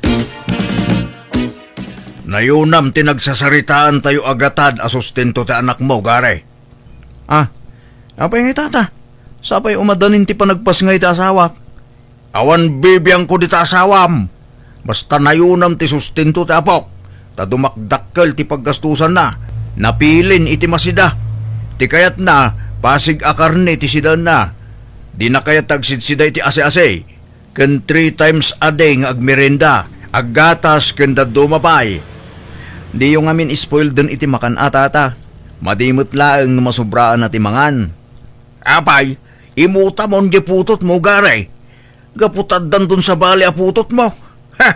Nayonam ti nagsasaritaantayo a gatad a sustento ti anakmo, Gary. Ah, apay ngay, Tata? Sapay umadanin ti panagpasngay ti asawak. Awan bibiangko dita asawam. Basta nayonam ti sustento ti apok, ta dumakdakkel ti paggastusanna. Napilin iti masida. Ti kayatna, pasig a karne ti sidaenna. Dina kayat ti agsidsida iti asi-asi. Ken three times a day nga agmerienda, aggatas, ken dadduma pay. Diyo ngamin spoilden iti makan a, Tata. Madi met laeng no masobraanna ti mangan. Apay, imutamon diay putotmo, Gary. Gapu ta addanton sabali a putotmo. Ha!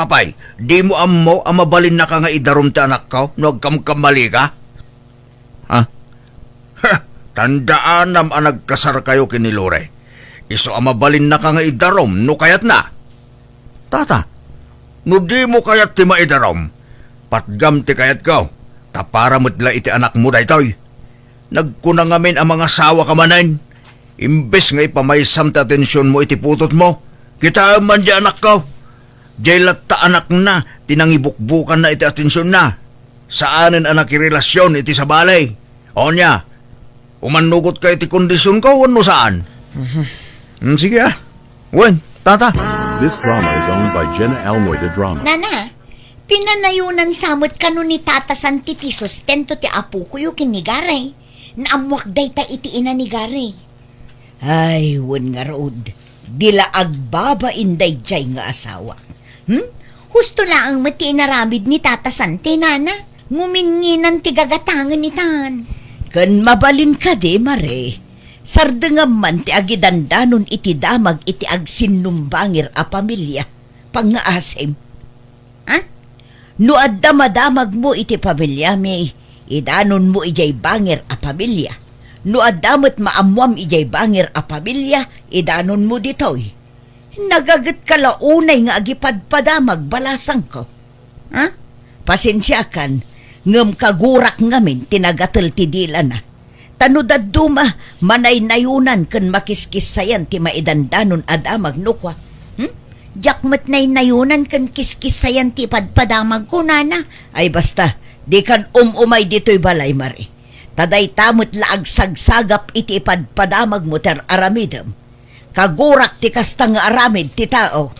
Apay, dimo ammo a mabalinnaka nga idarum ti anakko no agkamkammalika? Ha? Ha! Tandaanam a nagkasarkayo ken ni Lore. Isu a mabalinnaka nga idarum no kayatna. Tata, no dimo kayat ti maidarum, patgam ti kayatko, ta para met la iti anakmo daytoy. Nagkuna ngamin a mangasawaka manen, imbes nga ipamaysam ti atensionmo iti putotmo, kitaem man diay anakko. Diay latta anakna ti nangibukbukanna iti atensionna. Saanen a nakirelasion iti sabali. Ania, umannugotka iti kondisionko wenno saan? Mhm. Mm, sige, ah. Wen, Tata. This drama is owned by Jenna Almoy de Drama. Nana, pinanayonan sa met kano ni Tata Santi ti sustento ti apokoyo ken ni Gary. Naammoak dayta iti ina ni Gary. Ay, wen ngarud, di la agbabain daydiay nga asawa. Hmm? Husto laeng met ti inaramid ni Tata Santi, Nana. Nguminginan ti gagatangen itan. Ken mabalin kadi, Mare, sardengam man ti agidandanon iti damag iti agsinnumbangir a pamilia. Pangngaasim. Ha? No adda madamagmo iti pamiliami, idanonmo idiay bangir a pamilia. No adda met maammoam idiay bangir a pamilia, idanonmo ditoy. Nagagetka la unay nga agipadpadamag, balasangko. Ha? Pasensiakan, ngem kagurak ngamin ti nagatel ti dilana. Ta no dadduma, manaynayonan ken makiskissayan ti maidandanon a damag no kua. Hmm? Diak met naynayonan ken kiskissayan ti ipadpadamagko, Nana. Ay basta, dikan um-umay ditoy balay, Mare. Ta dayta met la agsagsagap iti ipadpadamagmo ti ar-aramidem. Kagurak ti kasta nga aramid ti tao.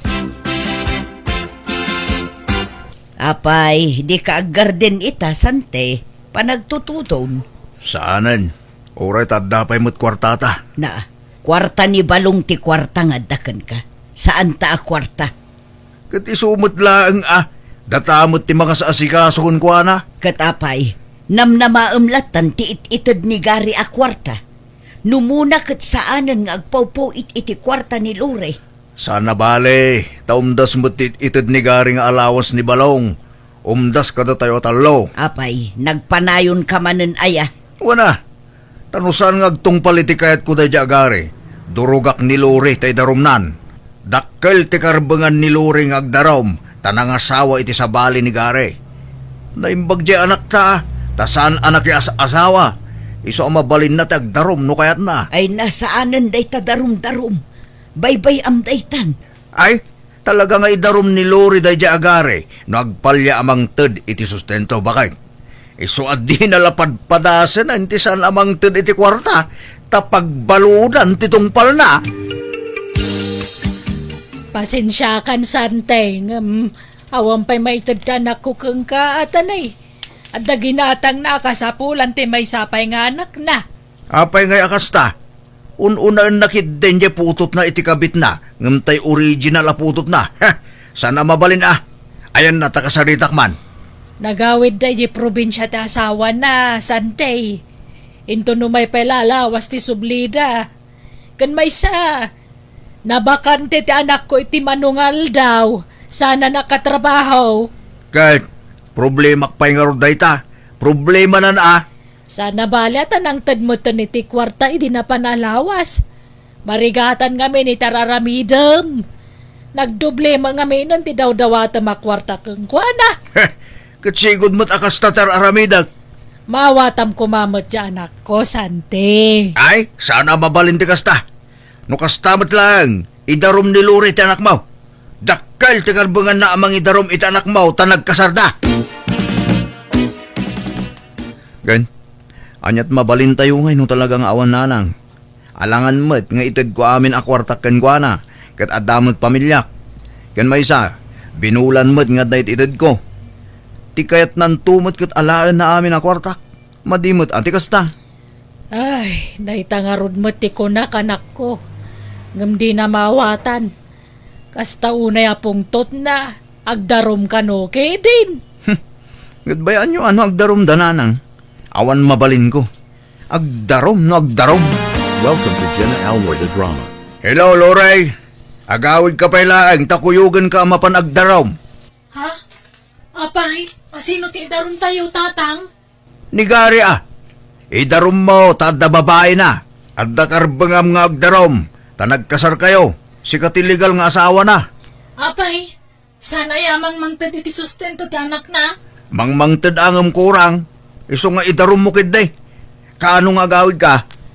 Apay, dika aggarden ita, Sante, panagtutudon. Saanen. Uray ta adda pay met kuartata. Na, kuarta ni Balong ti kuarta nga adda kenka. Saanta a kuarta. Ket isu met laeng a, data met ti mangas-asikaso kenkuana. Ket apay, namnamaem lattan ti it-ited ni Gary a kuarta. No umuna ket saanen nga agpawpaw-it iti kuarta ni Lore. Saan a bale, ta umdas met ti it-ited ni Gary nga allowance ni Balong. Umdas kadatayo a tallo. Apay, nagpanayonka manen aya? Wen a, ta no saan nga agtungpal iti kayatko daydiay a Gary, durogak ni Lore ta idarumnan. Dakkel ti karbengan ni Lore nga agdarum, ta nangasawa iti sabali ni Gary. Naimbag diay anakta, ta saan a nakias-asawa. Isu a mabalinna ti agdarum no kayatna. Ay, na, saanen dayta darum-darum. Baybay-am daytan. Ay, talaga nga idarum ni Lori daydiay a Gary no agpalya a mangted iti sustento, baket. Isu a dina la padpadasen a inti saan a mangted iti kuarta, ta pagbaludan ti tungpalna. Pasensiakan, Sante, ngem awan pay maited ti anakko kenka, Atanay. Adda ginatangna a kasapulan ti maysa pay nga anakna. Apay ngay a kasta? Un-unaenna ketdin diay putotna iti kabitna, ngem tay original a putotna. Heh, saan a mabalin a. Ayanna ta kasaritak man. Nagawidda idiay probinsia ti asawana, Sante. Inton umay pay lalawas ti sublida. Ken maysa, nabakante ti anakko iti mano nga aldaw. Saan a nakatrabaho. Ket problemak pay ngarud dayta. Problemanan a. Saan a bali a ta nangted metten iti kuarta idi napan a lawas. Marigatan ngamin iti ar-aramidem. Nagdoble met ngaminen ti dawdawatem a kuarta kenkuana. Heh, ket sigud met a kasta ti ar-aramidek. Maawatam koma met ti anakko, Sante. Ay, saan a mabalin ti kasta. No kasta met laeng, idarom ni Lore ti anakmo. Dakkel ti karbenganna a mangidarom iti anakmo ta nagkasarda. Ken, aniat mabalintayo ngay no talaga nga awan nanang? Alangan met nga itedko amin a kuartak kenkuana, ket adda met pamiliak. Ken maysa, binulan met nga adda iti itedko. Ti kayatnanto met ket alaenna amin a kuartak. Madi met a ti kasta. Ay, dayta ngarud met ti kunak, anakko. Ngem dina maawatan. Kasta unay a pungtotna, agdarom kano kedin. Hmm. Ket bay-anyo a no agdaromda nanang. Awan mabalinko. Agdarom no agdarom. Welcome to Jenna Alroy the Drama. Hello, Loray. Agawidka pay laeng ta kuyogenka a mapan agdarom. Ha? Apay, a sino ti idaromtayo, Tatang? Ni Gary a. Idarommo ta adda babaina. Adda karbengam nga agdarom ta nagkasarkayo. Sika ti legal nga asawana. Apay, saan aya a mangmangted iti sustento ti anakna? Mangmangted a ngem kurang. Isu nga idarommo ketdi. Kaano nga agawidka?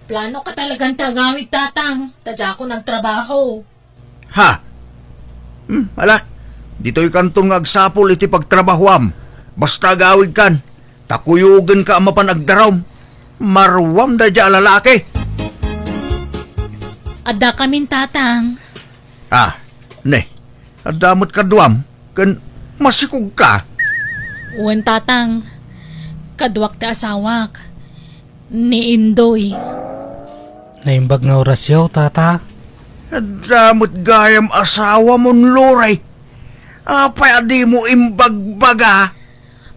Planoka talagan ti agawid, Tatang, ta diakon agtrabaho. Ha? Hmm, ala, ditoykanton nga agsapul iti pagtrabahoam. Basta agawidkan, ta kuyogenka a mapan agdarom. Maruam daydiay a lalaki. Addakamin, Tatang. Ah, ne, adda met kaduam, ken masikogka. Wen, Tatang, kaduak ti asawak. Ni Indoy. Naimbag nga orasyo, Tata. Adda met gayam asawamon, Loray. Apay a dimo imbagbaga?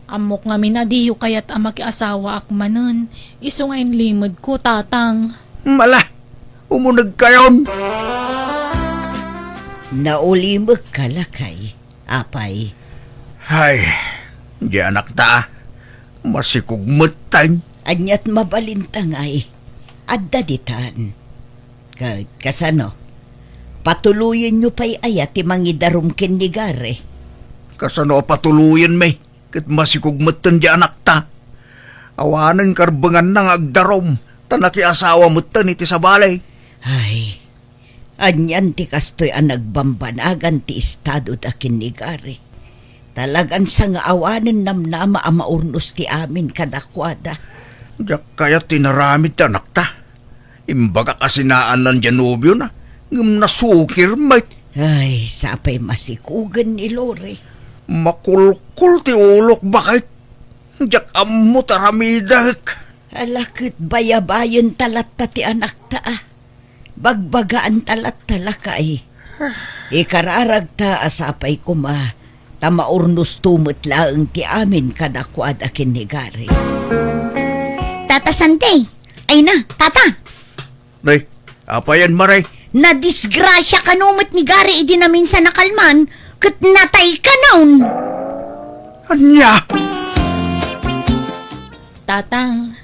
Ammok ngamin a diyo kayat a makiasawaak manen, isu nga inlimedko, Tatang. Mala, umunegkayon. Naulimekka, lakay. Apay. Hay, di anakta, masikog metten. Aniat mabalinta ngay? Adda ditan. Ket kasano? Patuloyenyo pay aya ti mangidarum ken ni Gary? Kasano a patuloyenmi? Ket masikog metten di anakta. Awanen karbenganna nga agdarum, ta nakiasawa metten iti sabali. Ay, Anian ti kastoy a nagbambanagan ti estadoda ken ni Gary? Talagan sangaawanen namnama a maurnos ti amin kadakuada. Diak kayat ti inaramid ti anakta. Imbagak a sinaannan diay nobiona, ngem nasukir met. Ay, sapay masikugen ni Lori. Makulkol ti ulok, baket. Diak ammo ti aramidek. Ala ket bayabayenta latta ti anakta a. Bagbagaanta latta, lakay. Ikararagta a sapay koma, ta maurnosto met laeng ti amin kadakuada ken ni Gary. Tata Sante! Ay na, Tata! Nay, apayen, Mare? Nadisgrasia kano met ni Gary idi naminsan a kalman, ket natay kanon! Ania? Tatang,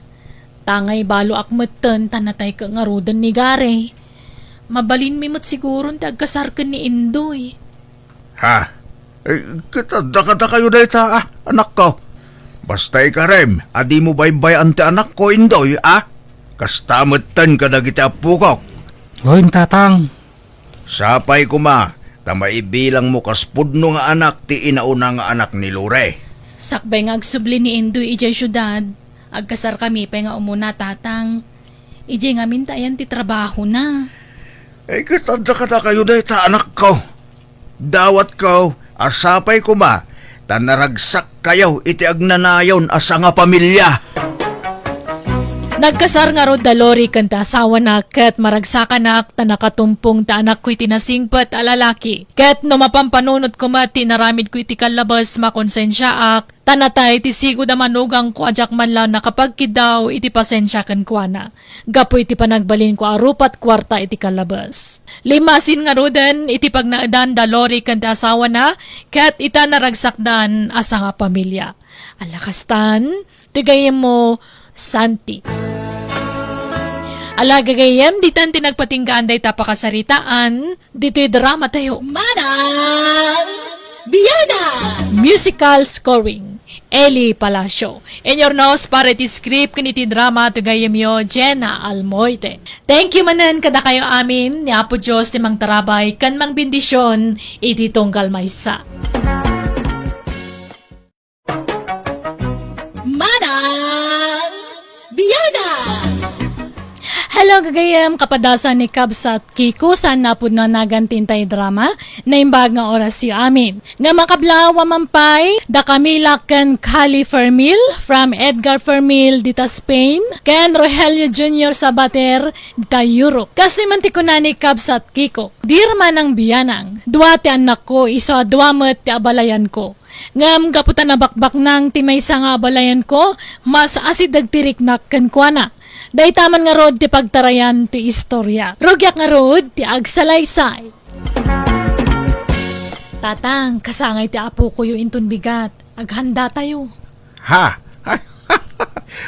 tangay baloak metten ta natayka ngaruden ni Gary. Mabalinmi met siguron ti agkasar ken ni Indoy. Ha? Eh, ket adda kadakayo dayta, ah, anakko. Basta ikarem a dimo baybay-an ti anakko, Indoy, ah? Kasta metten kadagiti appokok. Wen, Tatang. Sapay koma, ta maibilangmo kas pudno nga anak ti inauna nga anak ni Lore. Sakbay nga agsubli ni Indoy idiay siudad, agkasarkami pay nga umuna, Tatang. Idiay ngamin ta ayan ti trabahona. Ay, ket adda kadakayo dayta, anakko. Dawatko a sapay koma ta naragsakkayo iti agnanayon a sangapamilia. Nagkasar ngarud da Lori ken ti asawana ket maragsakanak ta nakatumpong ti anakko iti nasingpet a lalaki. Ket no mapampanunotko met ti inaramidko iti kallabes, makonsensiaak, ta natay ti sigud a manugangko a diak man la nakapagkiddaw iti pasensia kenkuana, gapu iti panagbalinko a rupat kuarta iti kallabes. Limmasin ngaruden iti pagnaedan da Lori ken ti asawana, ket ita naragsakdan a sangapamilia. Ala kastan, ti gayyemmo, Santi. Ala gagayyem, ditan ti nagpatinggaan dayta pakasaritaan, ditoy drama tayo. Manang Biana! Musical scoring, Eli Palacio. Inurnos para iti script ken iti drama ti gayyemyo, Jenna Almoite. Thank you manen kadakayo amin, ni Apo Dios ti mangtarabay ken mangbendisyon iti tunggal maysa. Manang Biana! Hello, gagayyem, kapadasan ni Kabsat Kiko, saan napud no nagan ti intay drama, naimbag nga orasyo amin. Nga makablaw a mampay, da Camila ken Kali Fermil, from Edgar Fermil dita Spain, ken Rogelio Junior Sabater dita Europe. Kas ni man ti kuna ni Kabsat Kiko, Dear Manang Bianang, dua ti annakko, isu a dua met ti abalayanko. Ngem gapu ta nabakbaknang ti maysa nga abalayanko, mas asideg ti riknak kenkuana. Dayta man ngarud ti pagtarayan ti istorya. Rugiak ngarud ti agsalaysay. Tatang, kasangay ti apokoyo inton bigat. Aghanda tayo. Ha?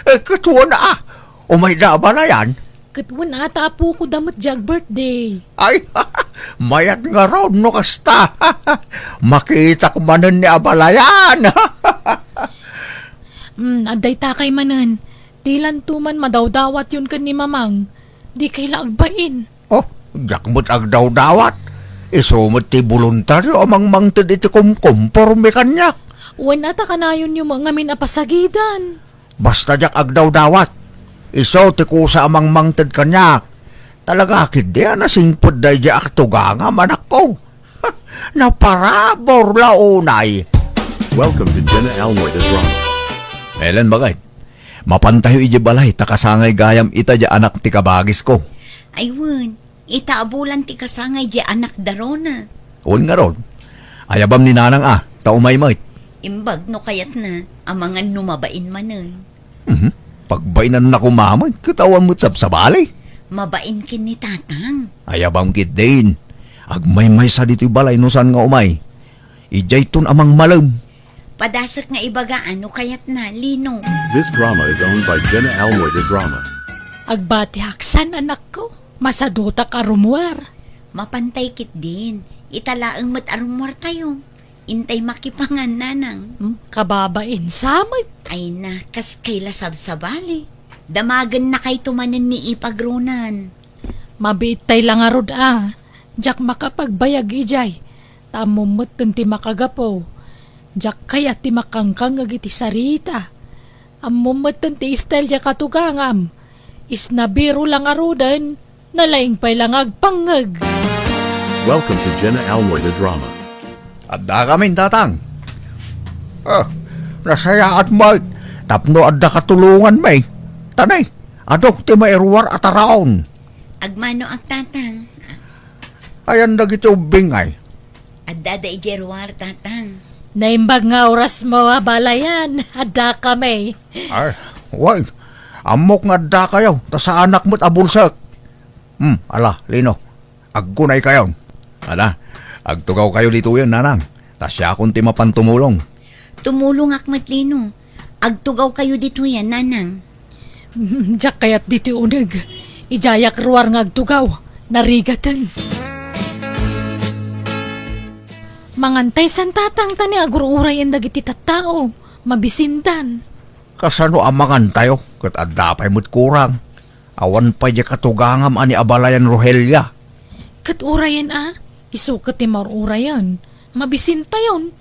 Eh, ket wen a. Umayda abalayan? Ket wen a ta apoko da met diay ag-birthday. Ay, mayat ngarud no kasta. Makitak manen ni abalayan. Hmm, adda itakay manen. Dilanto man madawdawatyon ken ni Mamang. Dikay la agbain. Oh, diak met agdawdawat. Isu met ti boluntario a mangmangted iti kumkumporme kaniak. Wen a ta kanayonyo met ngamin a pasagidan. Basta diak agdawdawat. Isu ti kusa a mangmangted kaniak. Talaga ketdi a nasingpet daydiay agtugangam, anakko. Naparabur la unay. Welcome to Jenna Almoy the Drama. Ellen, bakit? Mapantayo idiay balay, ta kasangay gayam ita diay anak ti kabagisko. Ay wen, ita a bulan ti kasangay diay anak da Rona. Wen ngarud, ayabam ni Nanang a, ta umay met. Imbag no kayatna, amangan no mabain manen. Mhm. Pagbainanna koma met, ket awan met sabsabali. Mabain ken ni Tatang. Ayabam ketdin. Agmaymaysa ditoy balay no saan nga umay. Idiayton a mangmalem. Padasek nga ibaga no kayatna, Lino. This drama is owned by Jenna Almoy the Drama. Agbatiak san, anakko. Masadutak a rummuar. Mapantay ketdin. Ita laeng met a rummuar tayo. Intay makipangan, Nanang. Hmm, kababain sa met. Ay na, kas kay la sabsabali. Damagennakayto manen ni ipag Ronan. Mabiittay la ngarud a. Diak makapagbayag idiay. Ta ammom metten ti makagapu. Diak kayat ti makangkangngeg iti sarita. Ammom metten ti style diay katugangam. Isna biro la ngaruden, nalaing pay la nga agpangngeg. Welcome to Jenna Almoy the Drama. Addakamin, Tatang. Ah, nasayaat met tapno adda katulonganmi. Tanay, adu ti mairuar a taraon. Agmanoak, Tatang. Ayan dagiti ubbing ay. Addada idiay ruar, Tatang. Naimbag nga orasmo, abalayan. Addakami. Ay, wen. Ammok nga addakayo, ta saanak met a bulsek. Hmm, ala, Lino. Agkunaykayon. Ala, agtugawkayo ditoyen, Nanang. Ta siakon ti mapan tumulong. Tumulongak met, Lino. Agtugawkayo ditoyen, Nanang. Diak kayat ditoy uneg. Idiayak ruar nga agtugaw. Narigaten. Mangantay san, Tatang, ta ni agur-urayen dagiti tattao. Mabisindan. Kasano a mangantayo? Ket adda pay met kurang. Awan pay diay katugangam a ni abalayan Rogelia. Ket urayen a, isu ket ti mar-urayen. Mabisintayon.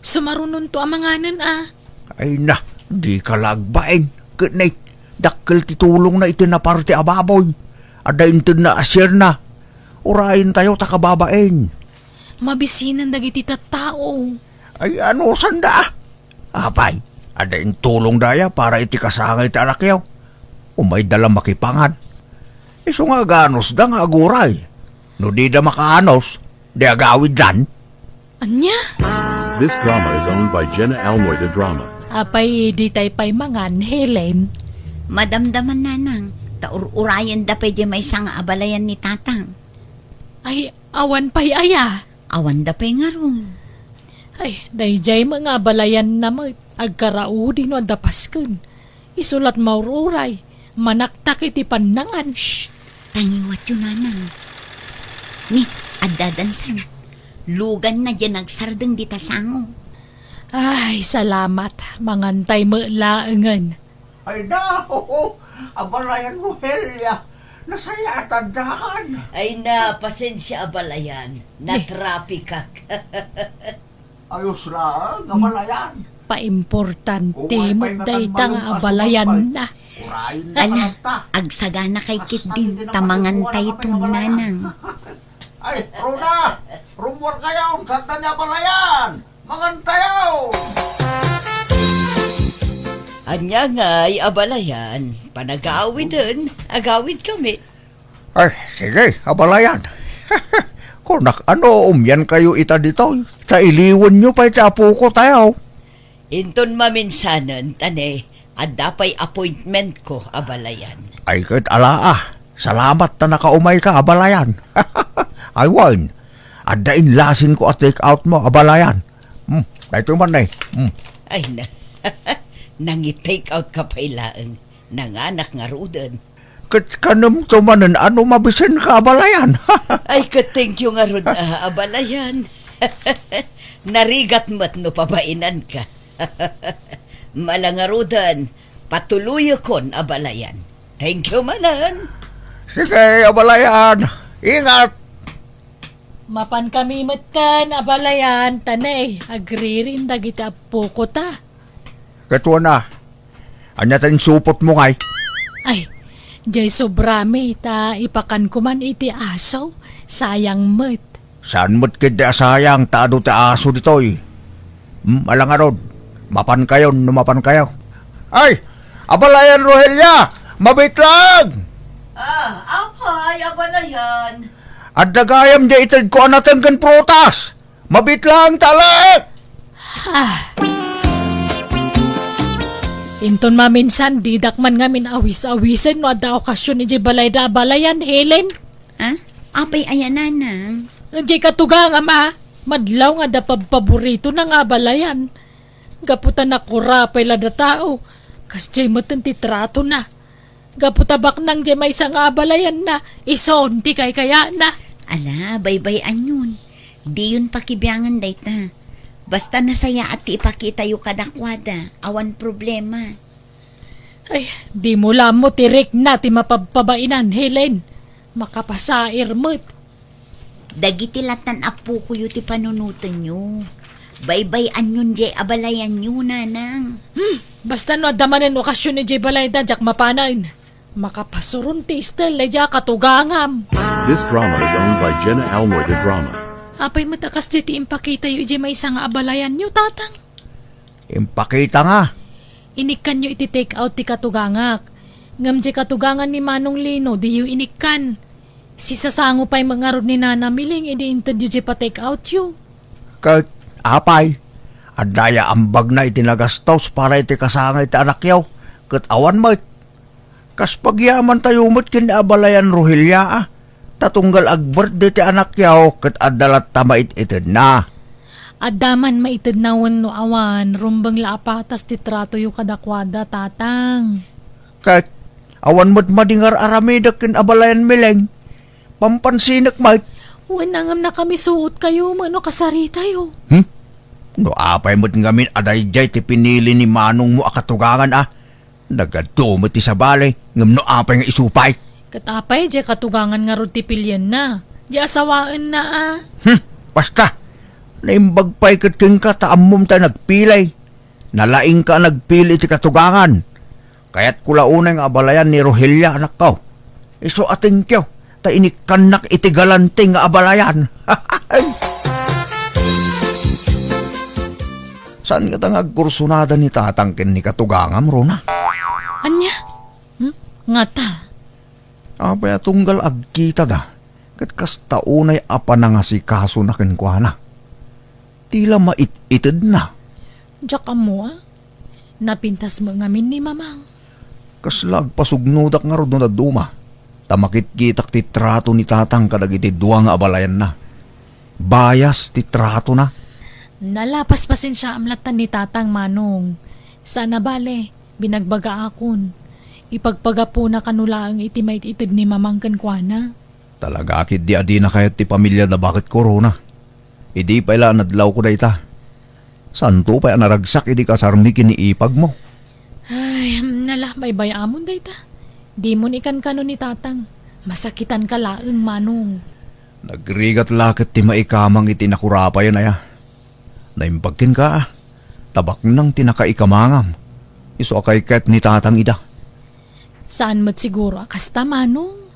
Sumarunonto a manganen a. Ay na, dika la agbain. Ket nay, Dakkel ti tulongna iti naparte a baboy. Adda intedna a share-na. Urayentayo ta kababain. Mabisinen dagiti tattao. Ay, anusanda? Apay, adda intulongda aya para iti kasangay ti anakyo? Umayda la makipangan. Isu nga aganosda nga aguray. No dida makaanos, di agawiddan. Ania? This drama is owned by Jenna Almoy de Drama. Apay, ditay pay mangan, Helen? Madamdaman, Nanang. Ta ur-urayenda pay diay maysa nga abalayan ni Tatang. Ay, awan pay aya? Awanda pay ngarud. Ay, daydiay met nga abalayanna met, agkaraudi no adda pasken. Isu la't maur-uray, manaktak iti pannangan. Shh! Tangiwatyo, Nanang. Ni, adda dansan. Luganna diay nagsardeng dita sango. Ay, salamat. Mangantay met laengen. Ay na, abalayan Rogelia, nasayaat addan. Ay na, pasensia abalayan, natrapikak. Ayos lang, abalayan. Paimportante met dayta nga abalayanna. Ala, agsagana kay ketdin, ta mangantayton, Nanang. Ay, Rona! Rummuarkayo, sanda ni abalayan! Mangantayo! Ania ngay, abalayan, panagawiden, agawidkami. Ay, sige, abalayan. Kunak, no umiankayo ita ditoy, ta iliwenyo pay ti apoko tayo. Inton maminsanen, ta ne, adda pay appointmentko, abalayan. Ay, ket ala, a. Salamat ta nakaumayka, abalayan. Ay, wen, adda inlasinko a take out mo, abalayan. Hmm, daytoy man, eh. Hmm. Ay na, nangi-take out ka pay laeng. Nanganak ngaruden. Ket kanemto manen a no mabisinka, abalayan. Ay, ket thank you ngarud, a, abalayan. Narigat met no pabainanka. Ala ngaruden, patuloyekon, abalayan. Thank you manen. Sige, abalayan. Ingat. Mapankami metten, abalayan, ta ne, agririn dagiti apokota. Ket wen a, ania ti insupotmo ngay? Ay, diay sobrami, ta ipakanko man iti aso, sayang met. Saan met ketdi a sayang ta adu ti aso ditoy? Hmm, ala ngarud, mapankayon no mapankayo. Ay, abalayan Rogelia, mabiit lang! Ah, apay, abalayan. Adda gayam diay itedko a nateng ken prutas. Mabiit lang, ta ala. Ah. Inton maminsan, didak man ngamin awis-awisen no adda okasion idiay balayda, abalayan, Helen. Ah? Apay aya, Nanang? Diay katugangam a, madlaw nga adda pabpaboritona nga abalayan. Gapu ta nakurapay la datao, kasdiay metten ti tratona. Gapu ta baknang diay maysa nga abalayanna, isun ti kaykayana. Ala, baybay-anyon. Diyon pakibiangen dayta. Basta nasayaat ti ipakitayo kadakuada, awan problema. Ay, dimo la ammo ti rikna ti mapabpabainan, Helen. Makapasair met. Dagiti lattan a pukoyo ti panunotenyo. Baybay-anyon diay abalayanyo, Nanang. Hmm, basta no adda manen okasion idiay balayda, diak mapanen. Makapasuron ti istel idiay katugangam. This drama is owned by Jenna Almoy de Drama. Apay met a kasdiay ti impakitayo idiay maysa nga abalayanyo, Tatang? Impakita nga. Inikkanyo iti take out ti katugangak. Ngem diay katugangan ni Manong Lino, diyo inikkan. Sisasango pay met ngarud ni Nana Miling idi intedyo diay pa-take outyo. Ket, apay, adda aya ambagna iti nagastos para iti kasangay ti anakyo, ket awan met. Kas pagyamantayo met ken ni abalayan Rogelia, a, ta tunggal ag-birthday ti anakyo ket adda latta maited-itedna. Adda man maitedna wenno awan, rumbeng la a patas ti tratoyo kadakuada, Tatang. Ket awan met madi nga ar-aramidek ken abalayan Miling. Pampansinek met. Wen, ngem nakamisuotkayo wenno kasaritayo. Hmm? No apay met ngamin a daydiay ti pinili ni manongmo a katugangan, a, nagadu met ti sabali, ngem no apay nga isu pay? Ket apay diay katugangan ngarud ti pilienna? Diay asawaenna, a? Hmm, basta. Naimbag pay ket kenka ta ammom ta nagpili. Nalaingka a nagpili iti katugangan. Kayatko la unay nga abalayan ni Rogelia, anakko. Isu a thank you, ta inikkannak iti galante nga abalayan. Saan ngata nga agkursunada ni tatang ken ni katugangam, Rona? Ania? Hmm? Ngata? Apay a tunggal agkitada, ket kasta unay a panangasikasona kenkuana? Ti la mait-itedna. Diak ammo a. Napintas met ngamin ni Mamang. Kasla agpasugnodak ngarud no dadduma, ta makitkitak ti trato ni tatang kadagiti dua nga abalayanna. Bias ti tratona. Nala, paspasensiaam latta ni tatang, Manong. Saan a bale, binagbagaakon. Ipagpagapona kano laeng iti mait-ited ni Mamang kenkuana. Talaga ketdi a dina kayat ti pamiliada, baket ko, Rona. Idi pay la nadlawko dayta, saanto pay a naragsak idi kasarmi ken ni ipagmo. Ay, nala, baybay-amon dayta. Dimon ikankano ni tatang. Masakitanka laeng, Manong. Nagrigat la ket ti maikamang iti nakurapayen aya. Naimbag kenka, a. Ta baknang ti nakaikamangam. Isu a kaykayat ni tatang ida. Saan met siguro a kasta, Manong?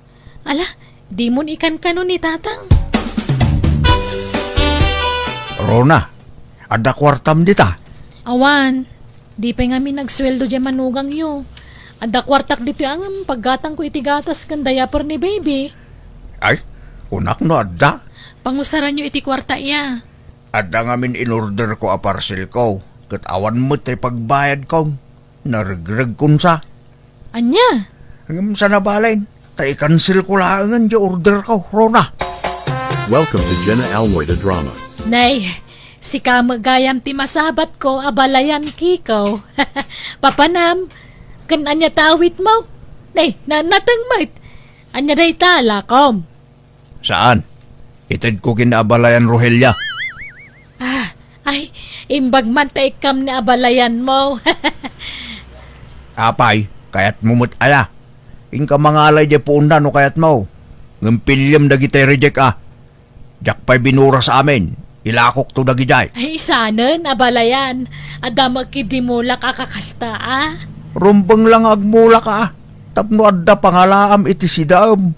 Ala, dimon ikankano ni tatang. Rona, adda kuartam dita? Awan, di pay ngamin nagsueldo diay manugangyo. Adda kuartak ditoy a ngem paggatangko iti gatas ken diaper ni baby. Ay, kunak no adda. Pangusaranyo iti kuarta iya. Adda ngamin inorderko a parcelko, ket awan met ti pagbayadko. Naregregkon sa. Ania? Ngem saan a bale, ta ikanselko laengen diay orderko, Rona. Welcome to Jenna Almoy the Drama. Nay, sika met gayam ti masabatko, abalayan, Kiko. Papanam, ken ania ti awitmo? Nay, na-, nateng met. Ania dayta, lakom? Saan? Itedko ken abalayan, Rogelia. Ah, ay, imbag man ta ikkam ni abalayanmo. Apay, kayatmo met aya? Inka mangalay diay puonna no kayatmo. Ngem piliem dagiti reject a. Diak pay binuras amin. Ilakokto dagidiay. Ay, sanen, abalayan. Adda met ketdi mulak a kakasta, a? Rumbeng la nga agmulak a. Tapno adda pangalaam iti sidaem.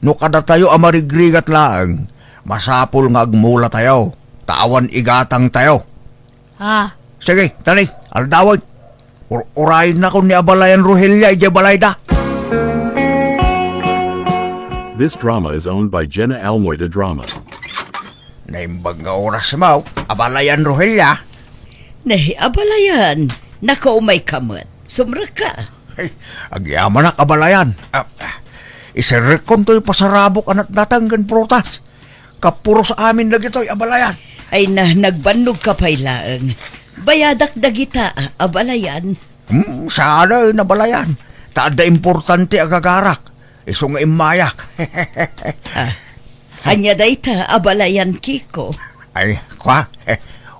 No kadatayo a marigrigat laeng, masapul nga agmulatayo, ta awan igatangtayo. Ah. Sige, tali, aldawen. Ur-, urayennakon ni abalayan Rogelia idiay balayda. This drama is owned by Jenna Almoy de Drama. Naimbag nga orasmo, abalayan Rogelia. Nay, abalayan, nakaumayka met. Sumrekka. Ay, agyamanak, abalayan. Ah, ah, iserrekkon toy pasarabok a natnateng ken prutas. Kapuros amin dagitoy, abalayan. Ay na, nagbannogka pay laeng. Bayadak dagita, abalayan. Hmm, saan a, abalayan. Ta adda importante a gagarak. Isu nga immayak. Ah, ania dayta, abalayan, Kiko? Ay, kua,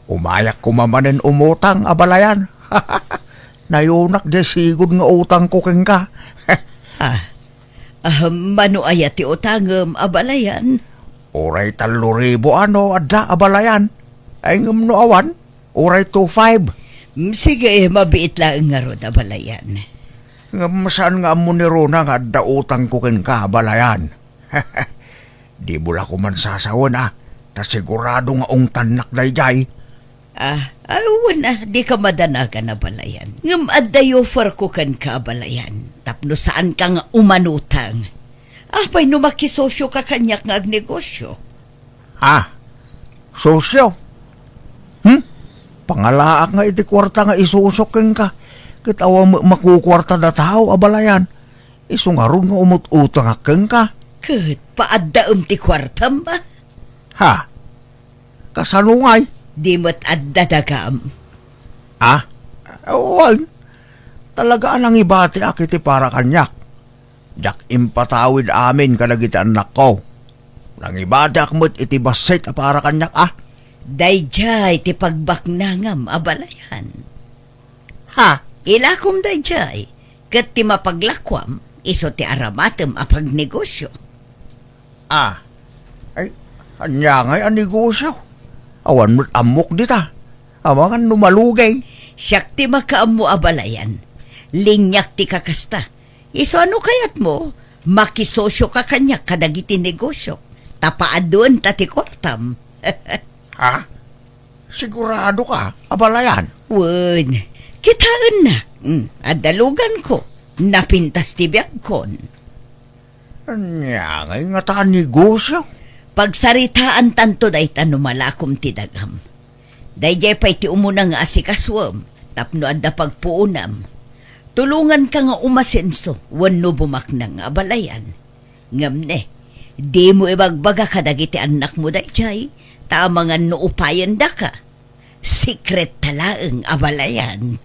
umayak koma manen umutang, abalayan. Nayunak diay sigud nga utangko kenka. Ah, ah, mano aya ti utangem, abalayan? Uray tallo ribu a no adda, abalayan. Ay, ngem no awan, uray two five. Mm, sige, mabiit laeng ngarud, abalayan. Ngem saan nga ammo ni Rona nga adda utangko kenka, abalayan. Dimo la koman sasawen a, ta sigurado nga ungtannak daydiay. Ah, ah, wen a, dika madanagan, abalayan. Ngem adda i-offerko kenka, abalayan, tapno saanka nga umanutang. Apay no makisosioka kaniak nga agnegosio? Ah, sosio? Hmm? Pangalaak nga iti kuarta nga isosiok kenka, ket awan met makukuartada tao, abalayan. Isu ngarud nga umut-utangak kenka. Ket paaddaem ti kuartam, a? Ha? Kasano ngay? Di met adda dagam. Ah? Wen, talaga a nangibatiak iti para kaniak. Diak impatawid amin kadagiti annakko. Nangibatiak met iti bassit a para kaniak, a? Daydiay ti pagbaknangam, abalayan. Ha? Ilakom daydiay, ket ti mapaglakuam, isu ti aramatem a pagnegosio. Ah, ay, ania ngay a negosio? Awan met ammok dita. Amangan no malugay. Siak ti makaammo, abalayan. Liniak ti kakasta. Isu a no kayatmo, makisosioka kaniak kadagiti negosio. Ta paaduenta ti kuartam. Ha? Sigurado ka, abalayan? Wen, kitaennak. Mm, adda luganko. Napintas ti biagkon. Ania ngay ngata a negosio? Pagsaritaantanto dayta no malakom ti dagam. Daydiay pay ti umuna nga asikasuem tapno adda pagpuonam. Tulonganka nga umasenso wenno bumaknang, abalayan. Ngem ne, dimo ibagbaga kadagiti annakmo daydiay, ta amangan no upayendaka. Secret ta laeng, abalayan.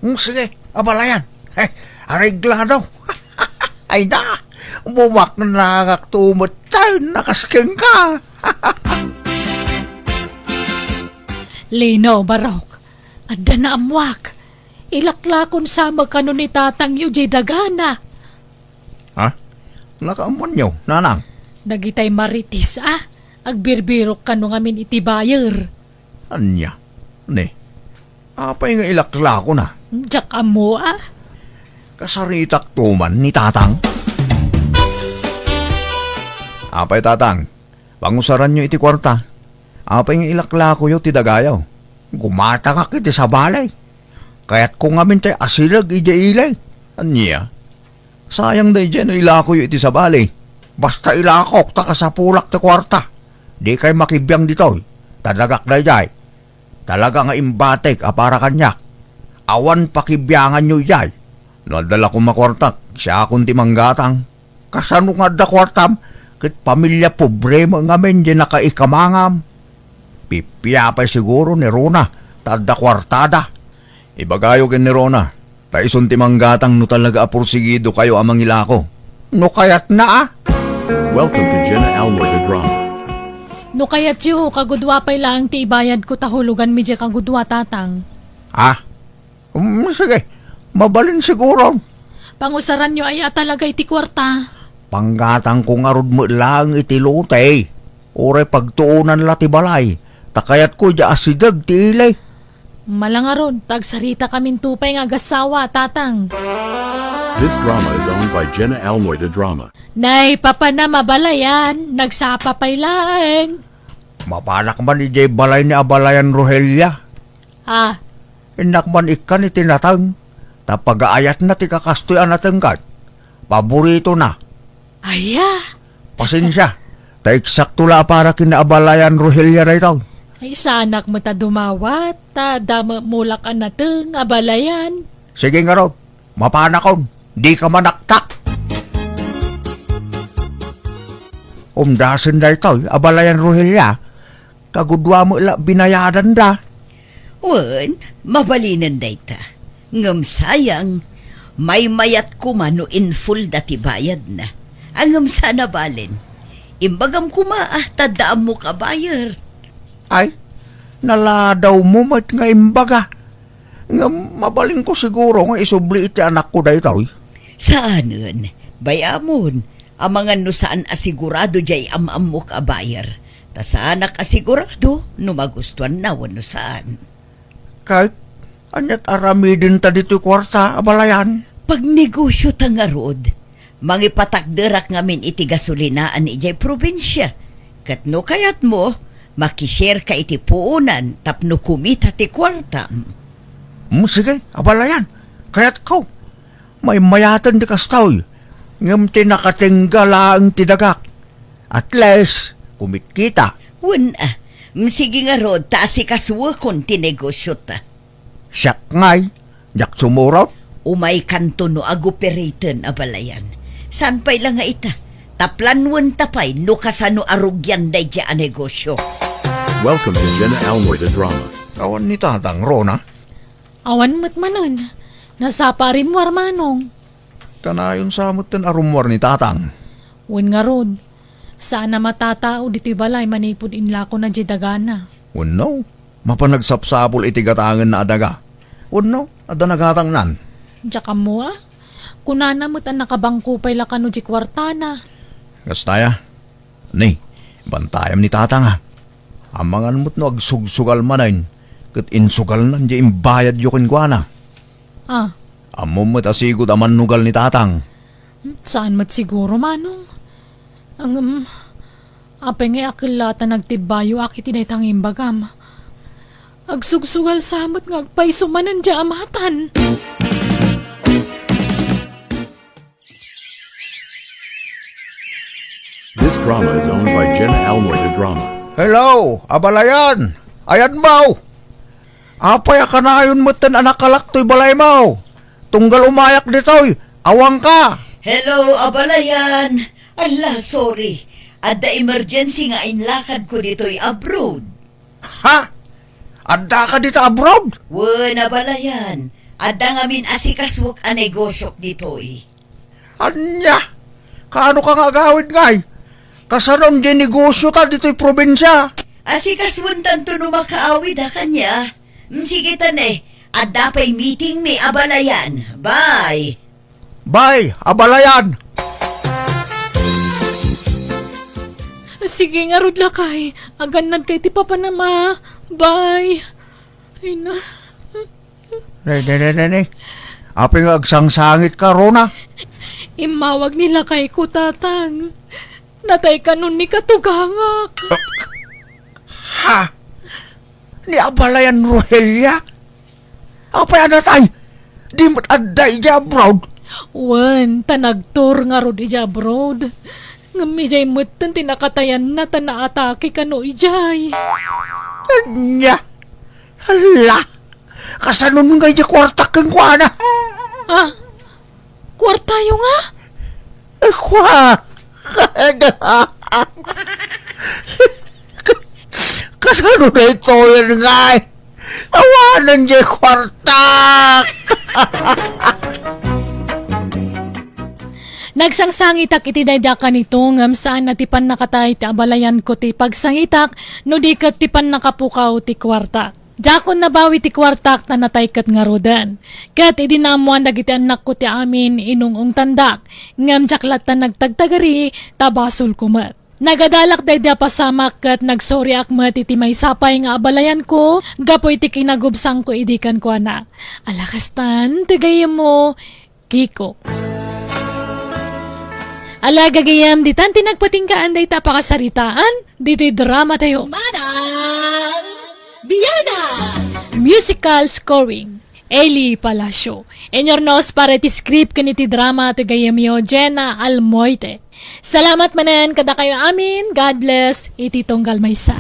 Mm, sige, abalayan. Heh, areglado. Ay na, bumaknangakto met ta, nakasken ka. Lino, Barok, adda naammuak. Ilaklakon sa met kano ni tatangyo diay dagana. Ha? Nakaammoanyo, nanang? Dagitay marites a agbirbirok kano ngamin iti buyer. Ania? Ne, apay nga ilaklakona? Diak ammo a. Kasaritakto man ni tatang? Apay, tatang, pangusaranyo iti kuarta. Apay nga ilaklakoyo ti dagayo? Gumatangak iti sabali. Kayatko ngamin ti asideg idiay ili. Ania? Sayang daydiay no ilakoyo iti sabali. Basta ilakok ta kasapulak ti kuarta. Dikay makibiang ditoy, ta dagak daydiay. Talaga nga imbatik a para kaniak. Awan pakibianganyo idiay. No adda la koma kuartak, siakon ti manggatang. Kasano nga adda kuartam? Ket pamilia pobre met ngamin diay nakaikamangam. Pipia pay siguro ni Rona ta adda kuartada. Ibagayo ken ni Rona, ta isun ti manggatang no talaga a porsigidokayo a mangilako. No kayatna a. Welcome to Jenna Almoy the Drama. No kayatyo, kagudua pay laeng ti ibayadko ta huloganmi diay kagudua, tatang. Ah, mm, sige. Mabalin siguro. Pangusaranyo aya talaga iti kuarta? Panggatangko ngarud met laeng iti lote. Uray pagtuonan la ti balay. Ta kayatko diay asideg ti ili. Mala ngarud, ta agsarita kaminto pay nga agassawa, tatang. This drama is owned by Jenna Almoy the Drama. Nay, papanam, abalayan, nagsapa pay laeng. Mapanak man idiay balay ni abalayan Rogelia. Ah. Innak man ikkan iti nateng, ta pagaayatna ti kakastoy a nateng ket paboritona. Aya? Pasensia, ta eksakto la a para ken ni abalayan Rogelia daytoy. Ay, saanak met a dumawat, ta adda met mulak a nateng, abalayan. Sige ngarud, mapanakon, dika manaktak. Umdasen daytoy, abalayan Rogelia, kagudua met la binayadanda. Wen, mabalinen dayta. Ngem sayang, maymayat koma no in full da ti bayadna. A, ngem saan a balen. Imbagam koma a, ta adda ammok a buyer. Ay, naladawmo met nga imbaga. Ngem mabalinko siguro nga isubli iti anakko daytoy. Saanen, bay-amon, amangan no saan a sigurado diay am-ammok a buyer. Ta saanak a sigurado no magustuanna wenno saan. Ket, aniat aramidenta ditoy kuarta, abalayan? Pagnegosiota ngarud. Mangipatakderak ngamin iti gasolinaan idiay probinsia. Ket no kayatmo, makishareka iti puonan tapno kumita ti kuartam. Mm, sige, abalayan. Kayatko. Maymayaten ti kastoy. Ngem ti nakatengga laeng ti dagak. At least, kumitkita. Wen, a, mm, sige ngarud, ta asikasuekon ti negosiota. Siak ngay, diak sumurot. Umaykanto no agoperaten, abalayan. Saan pay la nga ita? Taplanwenta pay no kasano a rugian daydiay a negosio. Welcome to Jenna Almoy the Drama. Awan ni Tatang Rona? Awan met manen. Nasapa a rimmuar, manong. Kanayon sa metten a rummuar ni Tatang. Wen ngarud, saan a matatao ditoy balay manipud inlakona diay dagana. Wenno, mapan nagsapsapul iti gatangenna a daga. Wenno, adda nagatangnan. Diak ammo a. Kunana met a nakabangko pay la kano diay kuartana. Kasta aya. Ni, bantayam ni Tatang a. Amangan met no agsugsugal manen, ket insugalnan diay imbayadyo kenkuana. Ah, Ammom met a sigud a mannugal ni Tatang. Saan met siguro, Manong? Ngem, apay ngay a kella ta nagtibbayoak iti dayta nga imbagam? Agsugsugal sa met nga agpayso manen diay amatan. This drama is owned by Jenna Almoy de Drama. Hello, abalayan! Ayanmo! Apay a kanayon metten a nakalak toy balaymo? Tunggal umayak ditoy, awangka! Hello, abalayan! Ala, sorry. Adda emergency nga inlakadko ditoy abroad. Ha? Addaka dita abroad? Wen, abalayan. Adda ngamin asikasuek a negosiok ditoy. Ania? Kaano ka nga agawid ngay? Kasanon diay negosiota ditoy probinsia? Asikasuentanto no makaawid a kania. Mm, sige ta ne, adda pay meetingmi, abalayan. Bye! Bye, abalayan! Sige ngarud, lakay. Agannadka iti papanam a. Bye. Ay na. Ne, ne, ne, ne, ne. Apay nga agsangsangitka, Rona? Immawag ni lakayko, Tatang. Natay kano ni katugangak. Ha? Ni abalayan, Rogelia? Apay a natay? Di met adda idiay abroad? Wen, ta nagtour ngarud idiay abroad. Ngem idiay metten ti nakatayanna ta naatake kano idiay. Ania? Hala! Kasanon ngay diay kuartak kenkuana? Ah, kuartayo nga? Kua! Kasano daytoyen ngay? Awanen diay kuartak! Nagsangsangitak iti daydi a kanito, ngem saan a ti pannakatay ti abalayanko ti pagsangitak, no di ket ti pannakapukaw ti kuartak. Diakon nabawi ti kuartak ta natay ket ngaruden. Ket idi naammoan dagiti annakko ti amin, inung-ungtandak, ngem diak latta nagtagtagari ta basolko met. Nagadalak daydi a pasamak ket nagsoriak met iti maysa pay nga abalayanko gapu iti kinagubsangko idi kenkuana. Ala kastan, ti gayyemmo, Kiko. Ala, gagayyem, ditan ti nagpatinggaan dayta a pakasaritaan ditoy dramatayo. Manang Biana! Musical scoring, Eli Palacio. Inyurnos para iti script ken iti drama ti gayyemyo, Jenna Almoite. Salamat manen kadakayo amin. God bless iti tunggal maysa.